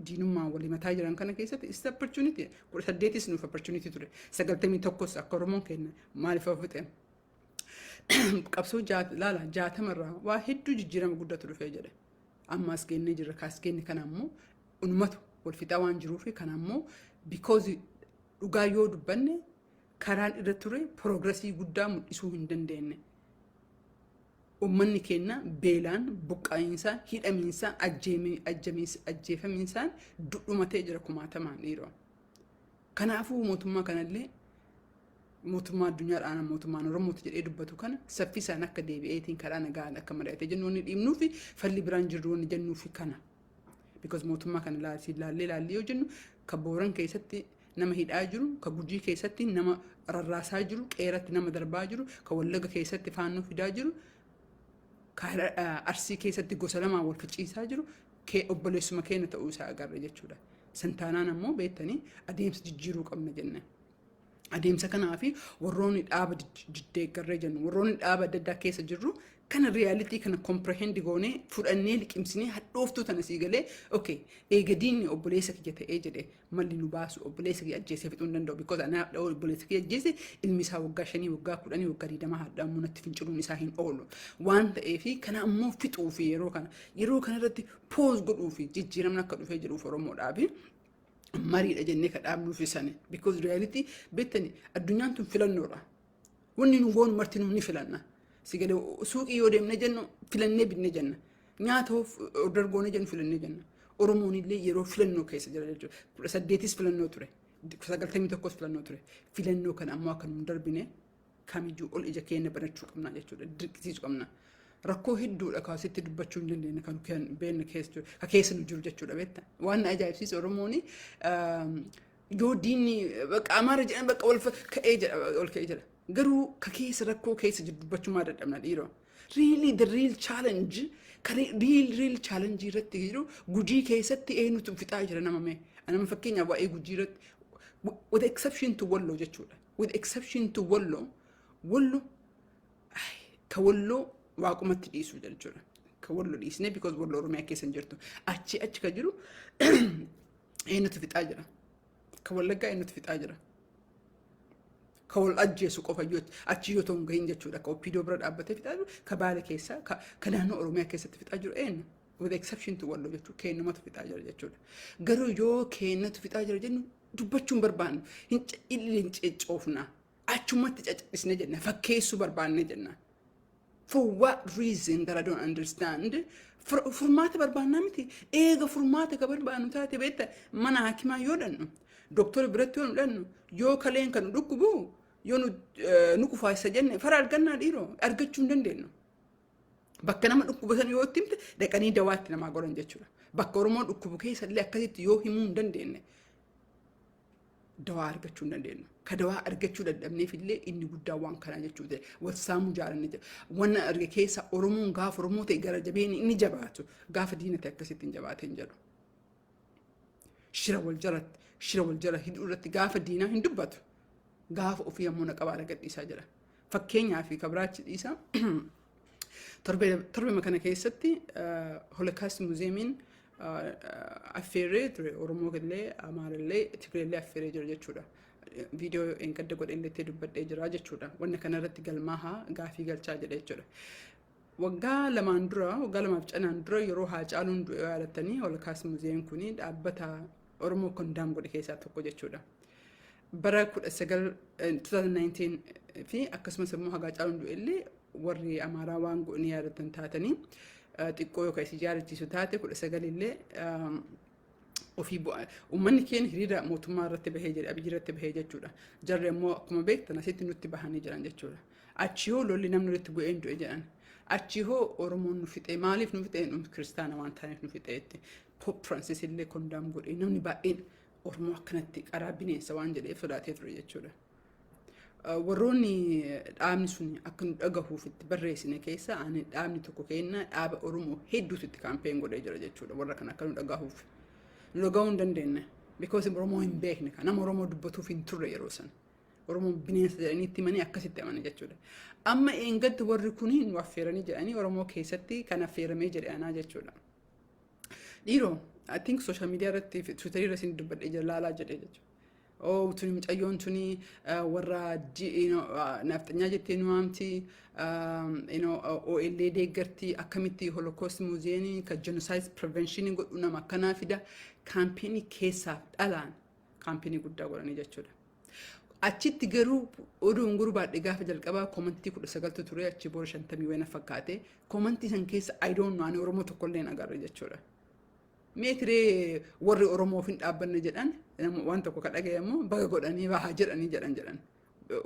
diinummaa walii mataa jiran kana keessatti is opportunity. 18s nuuf opportunity ture. 91s akka Oromoon kenna maaliif fixe? Qabsoo laala, 60rraa waa hedduu jijjiirama guddatu dhufee jedhe. Ammaas geennee jirra, kaas geenne. Kana ammoo ummatu wal fixaa waan jiruufi kana ammoo because dhugaa yoo dubbanne karaan irra ture progress guddaa mul'isuu hin dandeenye. Uummanni keenya beelaan, buqqaa'insaan, hidhamiinsaan, ajjeefamiinsaan dhudhumatee jira kumaatamaan dhiiroo. Kanaafuu mootummaa kanallee, mootummaa addunyaadhaan mootummaan Oromooti jedhee dubbatu kana, saffisaan akka deebi'eetiin karaa nagaan akka mari'atee jennu wanni dhiibnuufi falli biraan jirru wanni jennuufi kana. Because mootummaa kana laallee laallee yoo jennu, ka Booran keessatti nama hidhaa jiru, ka Gujii keessatti nama rarraasaa jiru, qeeratti nama darbaa jiru, ka Wallaga keessatti faannoo fidaa jiru, ka Arsii keessatti gosa lamaan wal ficiisaa jiru, obboleessuma keenya ta'uu isaa agarra jechuudha. Santaanaan ammoo beektanii adeemsa jijjiiruu qabna jenne. Adeemsa kanaa fi warroonni dhaaba deeggarree jennu, warroonni dhaaba adda addaa keessa jirru kana, reality kana comprehend goonee fudhannee liqimsinee hadhooftuu tana sii galee, okay, eega diinni obboleessa kiyya ta'ee jedhe, malli nu baasu obboleessa kiyya ajjeesee fixuu hin danda'u, because ana obboleessa kiyya ajjeese, ilmi isaa waggaa 5, waggaa 10, waggaa 20 hadhaa immoo natti finciluun isaa hin oolu waan ta'eefi, kana ammoo fixuu fi yeroo kana irratti pause godhuu fi jijjiiramni akka dhufee jedhuuf Oromoodhaafi mariidha jennee ka dhaabnuufi sani, because reality beektani addunyaan tun filannoodha. Wanni nu goonu marti ni filanna. Si galee, suuqii yoo deemne jennu filannee binne jenna. Nyaata order goone jennu filannee jenna. Oromoon illee yeroo filannoo keessa jira jechuudha. 18s filannoo ture. 91s filannoo ture. Filannoo kana ammoo akka nu darbine kamiyyuu ol ija keenya banachuu qabna jechuudha. Dirqisiisuu qabna. Rakkoo hedduudha kaasitti dubbachuu hin dandeenye kan beekne keessa ka keessa nu jiru jechuudha, beekta. Waan na ajaa'ibsiisu, Oromoon yoo diinni bakka Amaara jedhan bakka wal ka'ee jedha, ol ka'ee jedha. Garuu ka keessa rakkoo keessa jiru dubbachuu maa dadhabna, dhiiroo? Really, the real challenge, ka real challenge irratti jiru, Gujii keessatti eenyutu fixaa jira nama mee? Nama fakkeenyaaf waa'ee Gujii irratti, with exception to Walloo jechuudha. With exception to Walloo, Walloo ka Walloo waaqumatti dhiisuu jechuudha. Ka Walloo dhiisnee, because Walloo Oromiyaa keessa hin jirtu. Achi achi ka jiru eenyutu fixaa jira? Ka Wallaggaa eenyutu fixaa jira? Ka wal ajjeesu qofa iyyuu achi yoo ta'u hin gahin jechuudha. Ka OPDO bira dhaabbatee fixaa jiru, ka Baale keessa, ka naannoo Oromiyaa keessatti fixaa jiru eenyu? With exception to Walloo jechuudha. Keennumatu fixaa jira jechuudha. Garuu yoo keennatu fixaa jira jennu dubbachuu hin barbaannu. Hin cecoofna. Achumatti caccabsine jenna. Fakkeessuu barbaanne jenna. For what reason that I don't understand. Furmaata barbaannaa miti. Eega furmaata ka barbaannu taate, beekta, mana hakimaa yoo dhannu, doktora biratti yoo nu dhannu, yoo kaleen kan nu dhukkubu, yoo nu kufaasa jenne, fara argannaa, dhiiroo? Argachuu hin dandeenyu. Bakka nama dhukkubatan yoo itti himte, dhaqanii dawaatti namaa godhan jechuudha. Bakka Oromoon dhukkubu keessa illee akkasitti yoo himuu hin dandeenye, dawaa argachuu hin dandeenyu. Ka dawaa argachuu dadhabneef illee inni guddaan waan kanaa jechuudha. Wal saamuu jaalanne jira. Wanna arge keessa, Oromoon gaafa Oromoo ta'e gara jabeen inni jabaatu, gaafa diina ta'e akkasitti hin jabaate hin jedhu. Shira wal jalatti, shira wal jala hidhuu irratti gaafa diinaa hin dubbatu. Gaafa ofii ammoo na qabaa gadhiisaa jira. Fakkeenyaaf kabiraachi dhiisa. Torbee kana keessatti Holocaust Museumiin affeerree ture. Oromoo illee, Amaarallee, Tigreellee affeerree jira jechuudha. Viidiyoo gadda godhe illee dubbadhee jira jechuudha. Wanna kanarratti galmaahaa gaafii galchaa jedhe jechuudha. Waggaa 2n dura, waggaa 2f canaan dura, yeroo Haacaaluun du'e yaadattanii, Holocaust Museum kun dhaabbata Oromoo condemn godhe keessaa tokko jechuudha. Bara 2019 fi akkasumas immoo haga Haacaaluun du'e illee warri Amaaraa waan godhanii yaadatan taatanii, xiqqoo yookaan isin yaadachiisu taate, 19 illee ofii bu'a. Uummanni keenya hiriira mootummaa irratti bahee jedhe, Abiyyi irratti bahee jechuudha. Jarri immoo akkuma beektan asitti nutti bahanii jiran jechuudha. Achi hoo lolli namni walitti bu'ee hin du'e jedhan. Achi hoo Oromoon nu fixee, maaliif nu fixee? Nu kiristaana waan taaneef nu fixeetti. Pope Francis illee condemn godhee, namni baay'een Oromoo akkanatti qaraa bineensa waan jedheef sodaatee ture jechuudha. Warroonni dhaabni sun akka nu dhagahuuf itti barreessine keessa, ani dhaabni tokko kenna, dhaaba Oromoo hedduutu itti campaign godhee jira jechuudha. Warra kana akka nu dhagahuuf. Nu dhagahuu hin dandeenye. Because Oromoo hin beekne, kan nama Oromoo dubbatuuf hin turre yeroo sana. Oromoo bineensa jedhanii itti himanii akkasitti amane jechuudha. Amma eengatti warri kuni nu affeeranii jedhanii, Oromoo keessatti kan affeeramee jedhe anaa jechuudha. Dhiiroo, I think social media irratti, Twitter irra isin dubbadhee jira, laalaa jedhee jechuudha. Oh, tuni mucayyoon tuni warra nafxanyaa jettee nu waamti, OLA deeggarti, akkamitti Holocaust Museum ka genocide prevention godhu nama akkanaa fida? Campaignii keessaaf dhalaan campaignii guddaa godhanii jechuudha. Achitti garuu oduun gurbaadhe gaafa jalqabaa commentii 19tu ture, achi booda 50 wayina fakkaate. Commentii san keessa, I don't know, ani Oromoo tokkollee hin agarre jechuudha. Meetiree warri Oromoof hin dhaabbanne jedhan waan tokko ka dhagaye immoo baga godhanii bahaa jedhanii jedhan.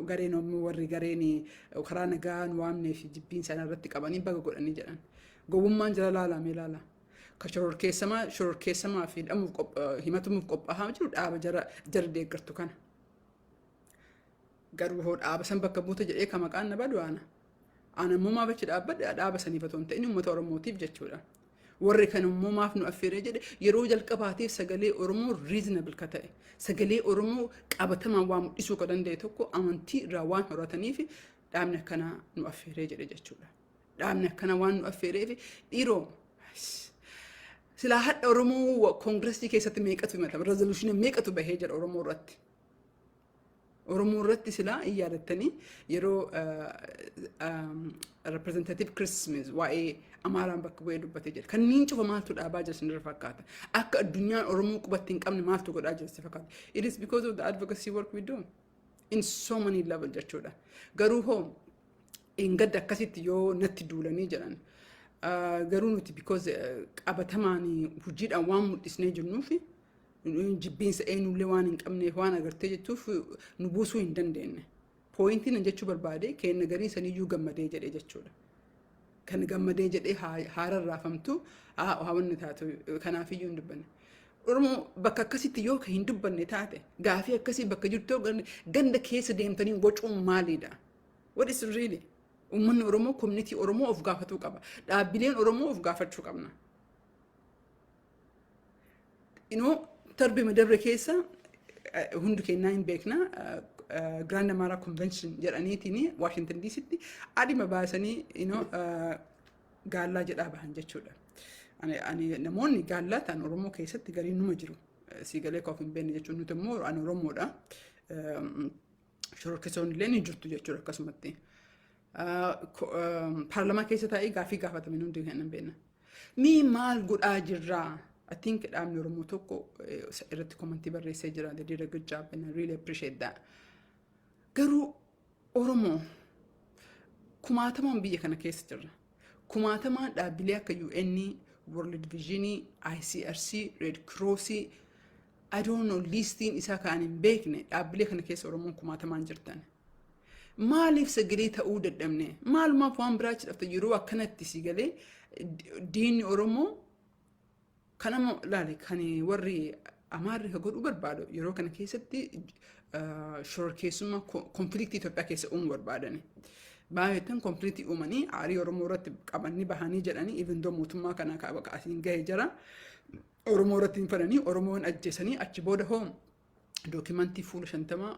Gareen ammoo warri gareen karaa nagaa nu waamnee fi jibbiin sana irratti qabanii baga godhanii jedhan. Gowwummaan jala laalamee laala. Ka shororkeessamaa fi hidhamuuf himatamuuf qophaa'aa jiru dhaaba jara deeggartu kana. Garuu hoo dhaaba san bakka buute jedhee ka maqaan na badu ana. Ana immoo maaf achi dhaabbadhe? Dhaaba saniif otoo hin ta'in uummata Oromootiif jechuudha. Warri kan immoo maaf nu affeeree jedhe, yeroo jalqabaatiif sagalee Oromoo reasonable ka ta'e, sagalee Oromoo qabatamaan waa mul'isuu ka danda'e tokko amantii irraa waan horataniif dhaabni akkanaa nu affeeree jedhe jechuudha. Dhaabni akkana waan nu affeereef, dhiiroo, silaa hadha Oromoo Congressii keessatti meeqatu himatama, resolutionii meeqatu bahee jedha Oromoo irratti. Oromoo irratti silaa hin yaadattanii, yeroo Representative Chris Smith waa'ee Amaaraan bakka bu'ee dubbatee jira. Kanneen cufa maaltu dhaabaa jira sinirra fakkaata? Akka addunyaan Oromoo qubatti hin qabne maaltu godhaa jira si fakkaata? It is because of the advocacy work we do in so many level jechuudha. Garuu hoo hin gadda akkasitti yoo natti duulanii jedhan. Garuu nuti because qabatamaan hojiidhaan waan mul'isnee jirnuufi, jibbiinsa eenyullee waan hin qabneef, waan agartee jettuuf nu buusuu hin dandeenye. Pointiin an jechuu barbaade, kenna garii saniyyuu gammadee jedhe jechuudha. Kan gammadee jedhee haara raafamtu haa wanni taatu, kanaafiyyuu hin dubbanne. Oromoo bakka akkasitti yoo hin dubbanne taate, gaafii akkasii bakka jirtu ganda keessa deemtanii wacuun maalidha? What is really? Uummanni Oromoo, community Oromoo of gaafatuu qaba. Dhaabbileen Oromoo of gaafachuu qabna. Inoo torbee dabre keessa hundi kennaa hin beekna, Grand Amara Convention jedhaniitiin Washington DCtti adima baasanii inoo gaallaa jedhaa bahan jechuudha. Ani namoonni gaallaa ta'an Oromoo keessatti garii numa jiru. Siigalee of hin beekne jechuun, nuti immoo ani Oromoodha. Shororkeessoon illee ni jirtu jechuudha akkasumatti. Paarlamaa keessa taa'ee gaafii gaafatame hundi kan hin beekna. Mii maal godhaa jirraa? I think dhaabni Oromoo tokko irratti commentii barreessee jira. They did a good job and I really appreciate that. Garuu Oromoo kumaatamaan biyya kana keessa jirra. Kumaatamaan dhaabbilee akka UN, World Vision, ICRC, Red Cross, I don't know, listiin isaa kan hin beekne, dhaabbilee kana keessa Oromoon kumaatamaan jirtan. Maaliif sagalee ta'uu dadhabne? Maalumaaf waan biraachi dhafte yeroo akkanatti si galee diinni Oromoo kan amma laale, kan warri Amaarri ka godhuu barbaadu, yeroo kana keessatti shororkeessummaa, conflictii Itoophiyaa keessa uumuu barbaadani. Baay'eetan conflictii uumanii aarii Oromoo irratti qabanii bahanii jedhanii, even though mootummaa kana asiin gahee jira. Oromoo irratti hin fedhanii, Oromoon ajjeesanii achi booda hoo documentii fuula 50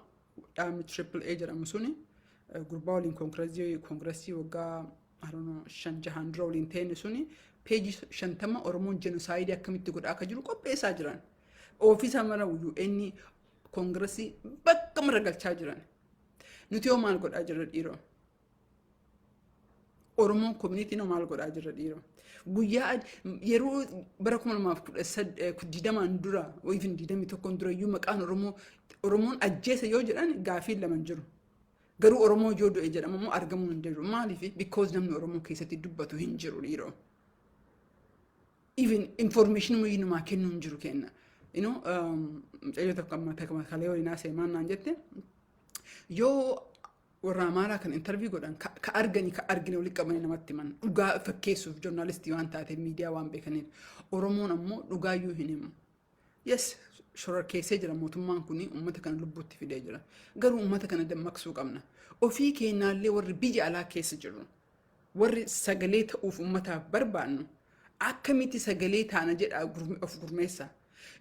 dhaabni Triple A jedhamu suni gurbaa waliin congressii waggaa 5-6n dura waliin ta'e suni peejii 50 Oromoon genocideii akkamitti godhaa akka jiru qopheessaa jiran. Ofiisa mara, UN, congressii bakka mara galchaa jiran. Nuti hoo maal godhaa jirra, dhiiroo? Oromoon communityn hoo maal godhaa jirra, dhiiroo? Guyyaa yeroo bara 2020n dura, even 21n dura iyyuu, maqaan Oromoo, Oromoon ajjeesa yoo jedhan gaafiin lama hin jiru. Garuu Oromoo yoo du'e jedhamu immoo argamuu hin jiru. Maaliif? Because namni Oromoo keessatti dubbatu hin jiru, dhiiroo. Even information numaa kennuu hin jiru kenna. Mucayyoo tokko amma kalee waliin haasa'e maal naan jette, yoo warra Amaaraa kan interview godhan ka arganii ka argine walitti qabanii namatti himan, dhugaa fakkeessuuf, journalistii waan taateef, miidiyaa waan beekaniif. Oromoon ammoo dhugaayyuu hin himu. Yes, shororkeessee jira mootummaan kun, uummata kana lubbuutti fidee jira. Garuu uummata kana dammaqsuu qabna. Ofii keenyaallee warri biyya alaa keessa jirru, warri sagalee ta'uuf uummataaf barbaannu, akkamitti sagalee taana jedha of gurmeessa.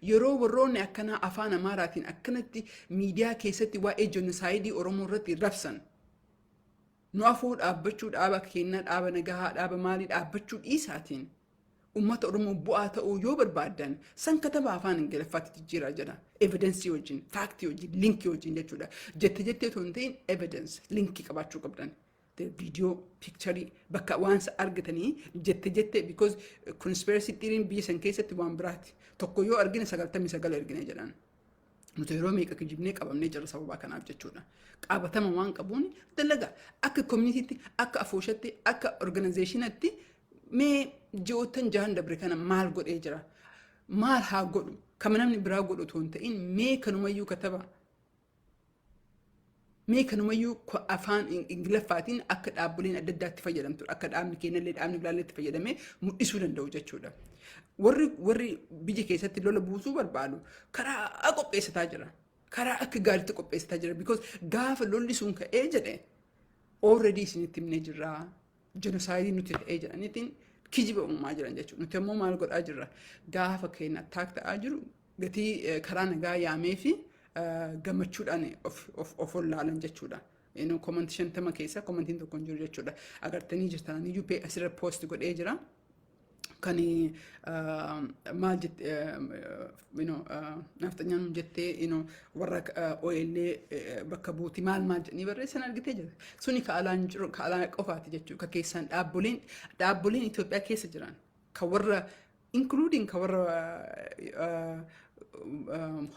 Yeroo warroonni akkanaa afaan Amaaraatiin akkanatti miidiyaa keessatti waa'ee genocideii Oromoo irratti rabsan, nu afoo dhaabbachuu, dhaaba kennaa, dhaaba nagahaa, dhaaba maalii dhaabbachuu dhiisaatiin, uummata Oromoo bu'aa ta'uu yoo barbaaddan san kataba afaan Ingiliffaatti jijjiiraa jedha. Evidenceii wajjin, factii wajjin, linkii wajjin jechuudha. Jette jettee otoo hin ta'in evidence, linkii qabaachuu qabdan. Viidiyoo, pictureii, bakka waan argatanii jette jette, because conspiracy theory biyya san keessatti waan biraati. Tokko yoo argine 99 argine jedhan. Nuti yeroo meeqa kijibnee qabamnee jirra sababa kanaaf jechuudha. Qabatama waan qabuun dalaga akka communitytti, akka afooshatti, akka organizationatti mee ji'oottan 6n dabre kana maal godhee jira? Maal haa godhu? Kama namni biraa godhu otoo hin ta'in, mee kanumayyuu kataba. Mee kanumayyuu afaan Ingiliffaatiin akka dhaabbileen adda addaatti fayyadamtu, akka dhaabni keenyallee, dhaabni biraallee itti fayyadamee mul'isuu danda'u jechuudha. Warri biyya keessatti lola buusuu barbaadu karaa qopheessataa jira. Karaa akka gaariitti qopheessataa jira. Because gaafa lolli sun ka'ee jedhe, already isinitti himnee jirra. Genocideii nuti ta'ee jedhaniitiin kijiba uumaa jiran jechuudha. Nuti ammoo maal godhaa jirra? Gaafa keenya attack ta'aa jiru gatii karaa nagaa yaamee fi gammachuudhaan of wallaalan jechuudha. Commentii 50 keessa commentiin tokko hin jiru jechuudha. Agartanii jirtan iyyuu asirra post godhee jira. Kan maal jette, nafxanyaan jettee, warra OLA bakka buuti maal maal jedhanii barreessan argitee jira. Suni ka alaan jiru, ka alaa qofaati jechuudha. Ka keessaan dhaabboleen Itoophiyaa keessa jiran ka warra including ka warra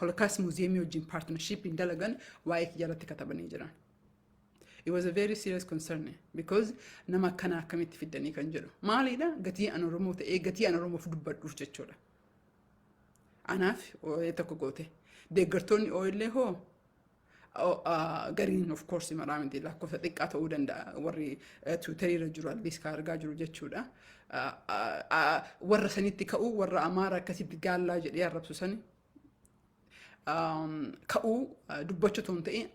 Holocaust Museum wajjin partnership dalagan waa'ee kiyya katabanii jiran. It was a very serious concern because nama akkana akkamitti fiddanii kan jedhu. Maalidha? Gatii an Oromoo ta'ee, gatii an Oromoof dubbadhuuf jechuudha. Anaaf OLA tokko goote. Deeggartoonni OLA hoo Gariin, of course, maraa miti, lakkoofsa xiqqaa ta'uu danda'a, warri Twitterii irra jiru at least ka argaa jiru jechuudha. Warra sanitti ka'uu, warra Amaara akkasitti gaallaa jedhee arrabsu sani ka'uu dubbachuu otoo hin ta'in,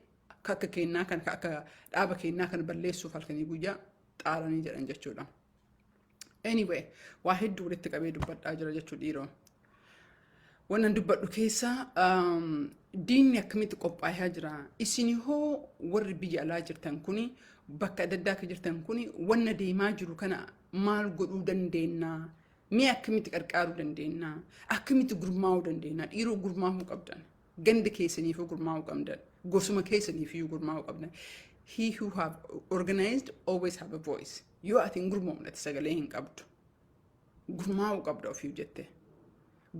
akka kennaa kan akka dhaaba kennaa kan balleessuuf halkanii guyyaa xaaranii jedhan jechuudha. Anyway, waa hedduu walitti qabee dubbadhaa jira jechuu dhiiroo. Wannan dubbadhu keessa diinni akkamitti qophaa'aa jira. Isin hoo warri biyya alaa jirtan kuni, bakka adda addaa akka jirtan kuni, wanna deemaa jiru kana maal godhuu dandeenya? Mee akkamitti qarqaaruu dandeenya? Akkamitti gurmaa'uu dandeenya? Dhiiroo, gurmaa'uu qabdan. Ganda keessaniifuu gurmaa'uu qabdan. Gosuma keessaniifiyyuu gurmaa'uu qabdan. He who have organized always have a voice. Yoo ati hin gurmoomne, ati sagalee hin qabdu. Gurmaa'uu qabda ofiif jettee.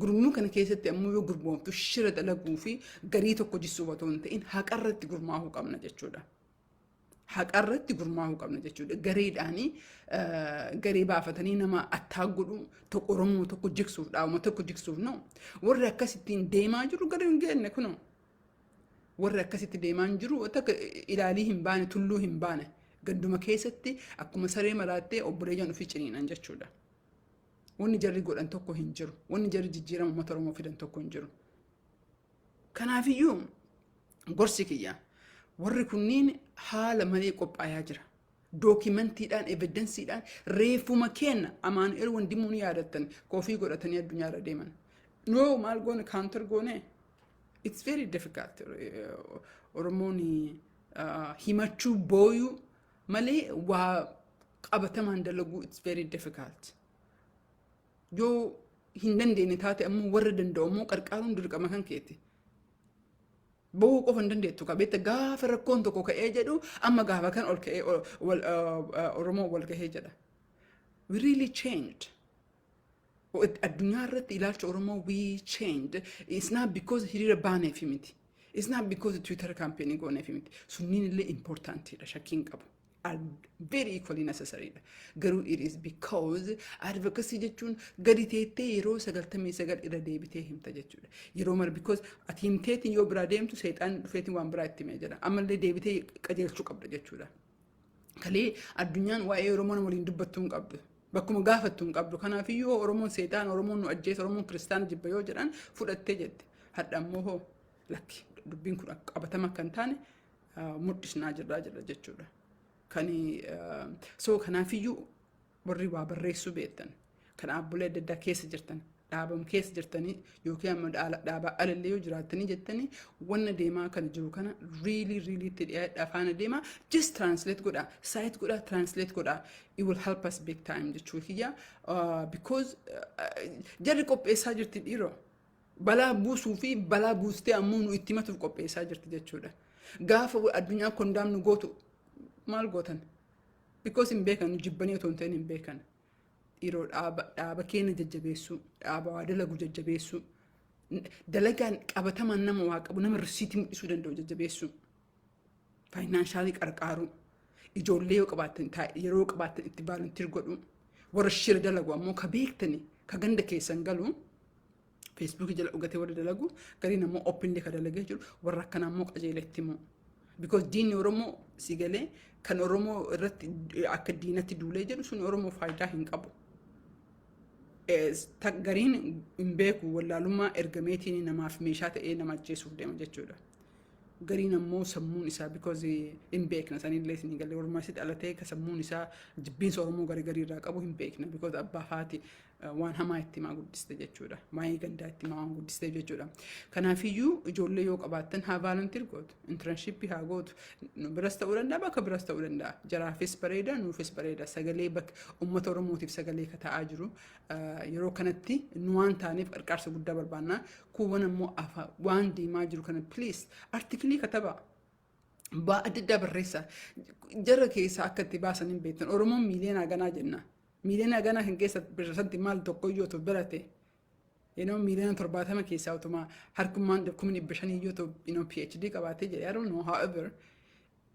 Gurmuu kana keessatti ammoo yoo gurmoomtu, shira dalaguu fi garii tokko jissuuf otoo hin ta'in, haqarratti gurmaa'uu qabna jechuudha. Haqarratti gurmaa'uu qabna jechuudha. Gareedhaanii garee baafatanii nama attaa godhu tokko, Oromoo tokko jigsuuf, dhaabuma tokko jigsuuf, no. Warri akkasittiin deemaa jiru garee hin geenne kunoo. Warri akkasitti deemaa hin jiru takka ilaalii hin baane, tulluu hin baane. Ganduma keessatti akkuma saree maraattee obboleeyyan ofii ciniinan jechuudha. Wanni jarri godhan tokko hin jiru. Wanni jarri jijjiirama uummata Oromoo fidan tokko hin jiru. Kanaafiyyuu gorsi kiyya, warri kunniin haala malee qophaa'aa jira. Documentiidhaan, evidenceiidhaan reefuma kenna Amaanu'eel Wandimuu ni yaadattan, koofii godhatanii addunyaarra deeman. No, maal goone? Counter goone? It's very difficult. Oromoon himachuu, booyuu malee waa qabatamaan dalaguu it's very difficult. Yoo hin dandeenye taate ammoo, warra danda'u ammoo qarqaaruun dirqama kan keeti. Bahuu qofa hin dandeettu qabeetta gaafa rakkoon tokko ka'ee jedhu, amma gaafa kan ol ka'ee Oromoo wal gahee jedha. We really changed. Addunyaa irratti ilaalcha Oromoo we changed. It's not because hiriira baaneef miti. It's not because Twitter campaign gooneef miti. Sunniin illee importantidha, shakkiin qabu. Are very equally necessary dha. Garuu it is because advocacy jechuun gadi teettee yeroo 99 irra deebitee himta jechuudha. Yeroo mara, because ati himteetiin yoo biraa deemtu, seexaan dhufeetiin waan biraa itti himee jedha. Ammallee deebitee qajeelchuu qabda jechuudha. Kalee addunyaan waa'ee Oromoo nama waliin dubbattuu hin qabdu. Bakkuma gaafattu hin qabdu. Kanaafiyyuu Oromoon seexaan, Oromoon nu ajjeesa, Oromoon kiristaana jibba yoo jedhan fudhattee jette. Hadha ammoo hoo lakki, dubbiin kun qabatama akka hin taane mul'isnaa jirraa jedha jechuudha. Kani so kanaafiyyuu warri waa barreessuu beektan, kan dhaabbilee adda addaa keessa jirtan, dhaabam keessa jirtanii yookiin ammoo dhaabaa alallee yoo jiraattanii jettanii, wanna deemaa kana jiru kana really really itti dhiyaadhaa, faana deemaa, just translate godhaa, cite godhaa, translate godhaa. It will help us big time jechuu kiyya, because jarri qopheessaa jirti dhiiroo, balaa buusuu fi balaa buustee ammoo nu itti himatuuf qopheessaa jirti jechuudha. Gaafa addunyaa condemn nu gootu maal gootan? Because hin beekan, jibbanii otoo hin ta'in hin beekan. Dhiiroo, dhaaba dhaaba keenya jajjabeessuu, dhaaba waa dalagu jajjabeessuu, dalagaan qabatamaan nama waa qabu, nama risiitii mul'isuu danda'u jajjabeessuu, financially qarqaaruu, ijoollee yoo qabaattan yeroo qabaattan itti volunteer godhuu, warra shira dalagu ammoo ka beektani, ka ganda keessan galu, Facebookii jala dhugatee warra dalagu, gariin ammoo openly ka dalagee jiru, warra akkanaa ammoo qajeelatti himu. Because diinni Oromoo si galee kan Oromoo irratti akka diinatti duulee jedhu sun Oromoo faayidaa hin qabu. Gariin hin beeku, wallaalummaa ergameetiin namaaf meeshaa ta'ee nama ajjeesuuf deema jechuudha. Gariin ammoo sammuun isaa, because hin beekna sanillee isin galee, Oromoo asitti dhalatee ka sammuun isaa jibbiinsa Oromoo garii garii irraa qabu hin beekna, because abbaa faati waan hamaa itti himaa guddiste jechuudha. Waa'ee gandaa itti himaa waan guddiste jechuudha. Kanaafiyyuu ijoollee yoo qabaattan haa volunteer gootu, internshipii haa gootu. Nu biras ta'uu danda'a, bakka biras ta'uu danda'a. Jaraafis bareeda, nuufis bareeda. Sagalee bakka uummata Oromootiif sagalee ka ta'aa jiru. Yeroo kanatti nu waan taaneef qarqaarsa guddaa barbaanna. Kuuwwan ammoo waan deemaa jiru kana please articleii katabaa. Baa adda addaa barreessaa. Jara keessaa akka itti baasan hin beektan. Oromoon miiliyoona haganaa jenna. Miiliyoona haganaa kan keessa percentii maal tokko iyyuu otoo barate. Miiliyoona 70 keessaa utuma harkummaan 500,000 iyyuu otoo PhD qabaatee jedhe, I don't know, however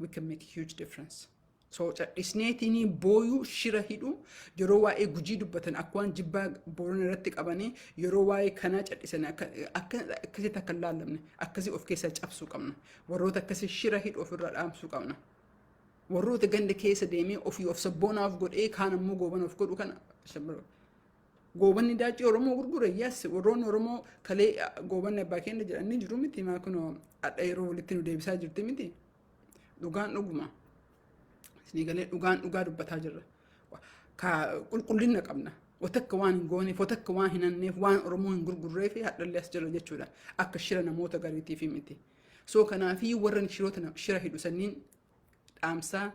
we can make a huge difference. So cadhisneetiin booyuu, shira hidhu, yeroo waa'ee Gujii dubbatan akka waan jibbaa Boorana irratti qabanii, yeroo waa'ee kanaa cadhisan akka akkasitti akka hin laallamne, akkasii of keessaa cabsuu qabna. Warroota akkasii shira hidhu ofirraa dhaamsuu qabna. Warroota ganda keessa deemee ofii of sabboonaaf godhee, kaan ammoo goobana of godhu kana. Goobanni daacii Oromoo gurgure, yes, warroonni Oromoo kalee goobanni abbaa keenya jedhanii jiru miti? Maa kunoo hadha yeroo walitti nu deebisaa jirti miti? Dhugaan dhuguma. Isinii galee? Dhugaan dhugaa dubbataa jirra. Ka qulqullina qabna. Watakka waan hin gooneef, watakka waan hin hanneef, waan Oromoo hin gurgurree fi hadhallee as jira jechuudha. Akka shira namoota gariitiif miti. So kanaafii warra shiroota shira hidhu sanniin dhaamsaa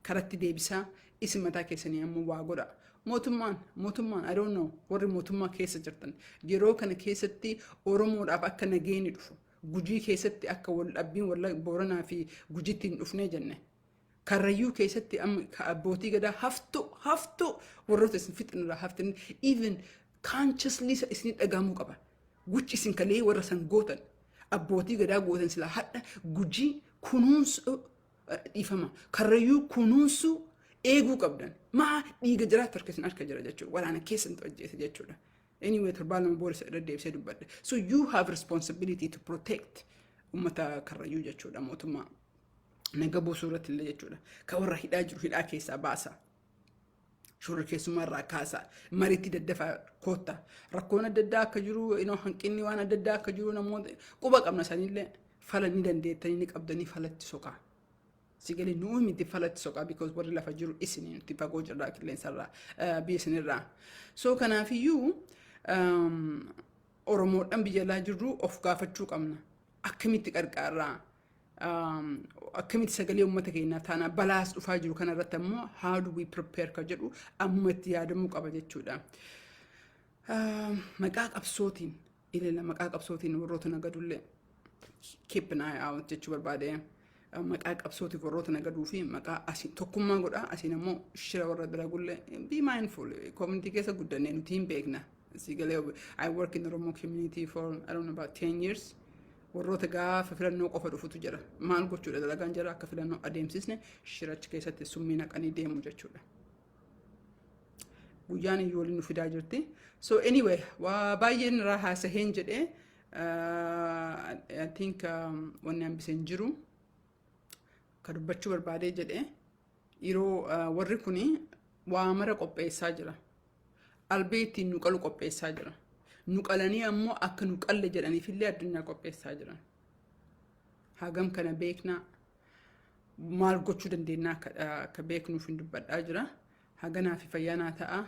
karatti deebisaa. Isin mataa keessanii ammoo waa godha. Mootummaan, I don't know, warri mootummaa keessa jirtan yeroo kana keessatti Oromoodhaaf akka nageenyi dhufu, Gujii keessatti akka wal dhabbiin walla Booranaa fi Gujiitti hin dhufnee jenne. Karrayyuu keessatti amma abbootii gadaa haftu haftu, warroota isin fixinirraa haftan, even consciously isin dhagahamuu qaba. Guchi isin kalee warra san gootan, abbootii gadaa gootan, silaa hadha Gujii kunuunsu, dhiifama, Karrayyuu kunuunsuu eeguu qabdan. Maa dhiiga jiraatu harka isin harka jira jechuudha. Waraana keessantu ajjeese jechuudha. Anyway, 2 torbaan booda isa irra deebisee dubbadhe. So you have responsibility to protect uummata Karrayyuu jechuudha, mootummaa. Naga buusuu irratti illee jechuudha. Ka warra hidhaa jiru hidhaa keessaa baasa. Shorri keessummaa irraa kaasa. Mariitti daddafaa kootta. Rakkoon adda addaa akka jiru, hanqinni waan adda addaa akka jiru namoota quba qabna. Sanillee fala ni dandeettanii ni qabdanii, falatti soqaa. Sigalee nuu miti, falatti soqaa, because warri lafa jiru isinii, nuti fagoo jirraa qilleensarraa biyya isinirraa. So kanaafiyyuu Oromoodhaan biyya alaa jirru of gaafachuu qabna. Akkamitti qarqaarraa? Akkamitti sagalee uummata keenyaa taana? Balaas dhufaa jiru kanarratti ammoo how do we prepare ka jedhu ammuma itti yaadamuu qaba jechuudha. Maqaa qabsootiin ilala, maqaa qabsootiin warroota nagadullee keep an eye out jechuu barbaade. Maqaa qabsootiif warroota nagaduu fi maqaa asii tokkummaa godha, asiin ammoo shira warra dalagullee be mindful. Community keessa guddannee nuti hin beekna. Sigalee, I work in the Oromo community for, I don't know, about 10 years. Warroota gaafa filannoo qofa dhufutu jira. Maal gochuudha dalagaan jira? Akka filannoo adeemsisne shirachi keessatti summii naqanii deemu jechuudha. Guyyaan iyyuu waliin nu fidaa jirti. So anyway, waa baay'een irraa haasaheen jedhee, I think wanni hambiseen jiru ka dubbachuu barbaadee jedhee, yeroo warri kuni waa mara qopheessaa jira. Albee ittiin nu qalu qopheessaa jira. Nu qalanii ammoo akka nu qalle jedhaniifillee addunyaa qopheessaa jiran. Hagam kana beeknaa, maal gochuu dandeenya akka beeknuuf hin dubbadhaa jira. Haganaa fi fayyaanaa ta'a.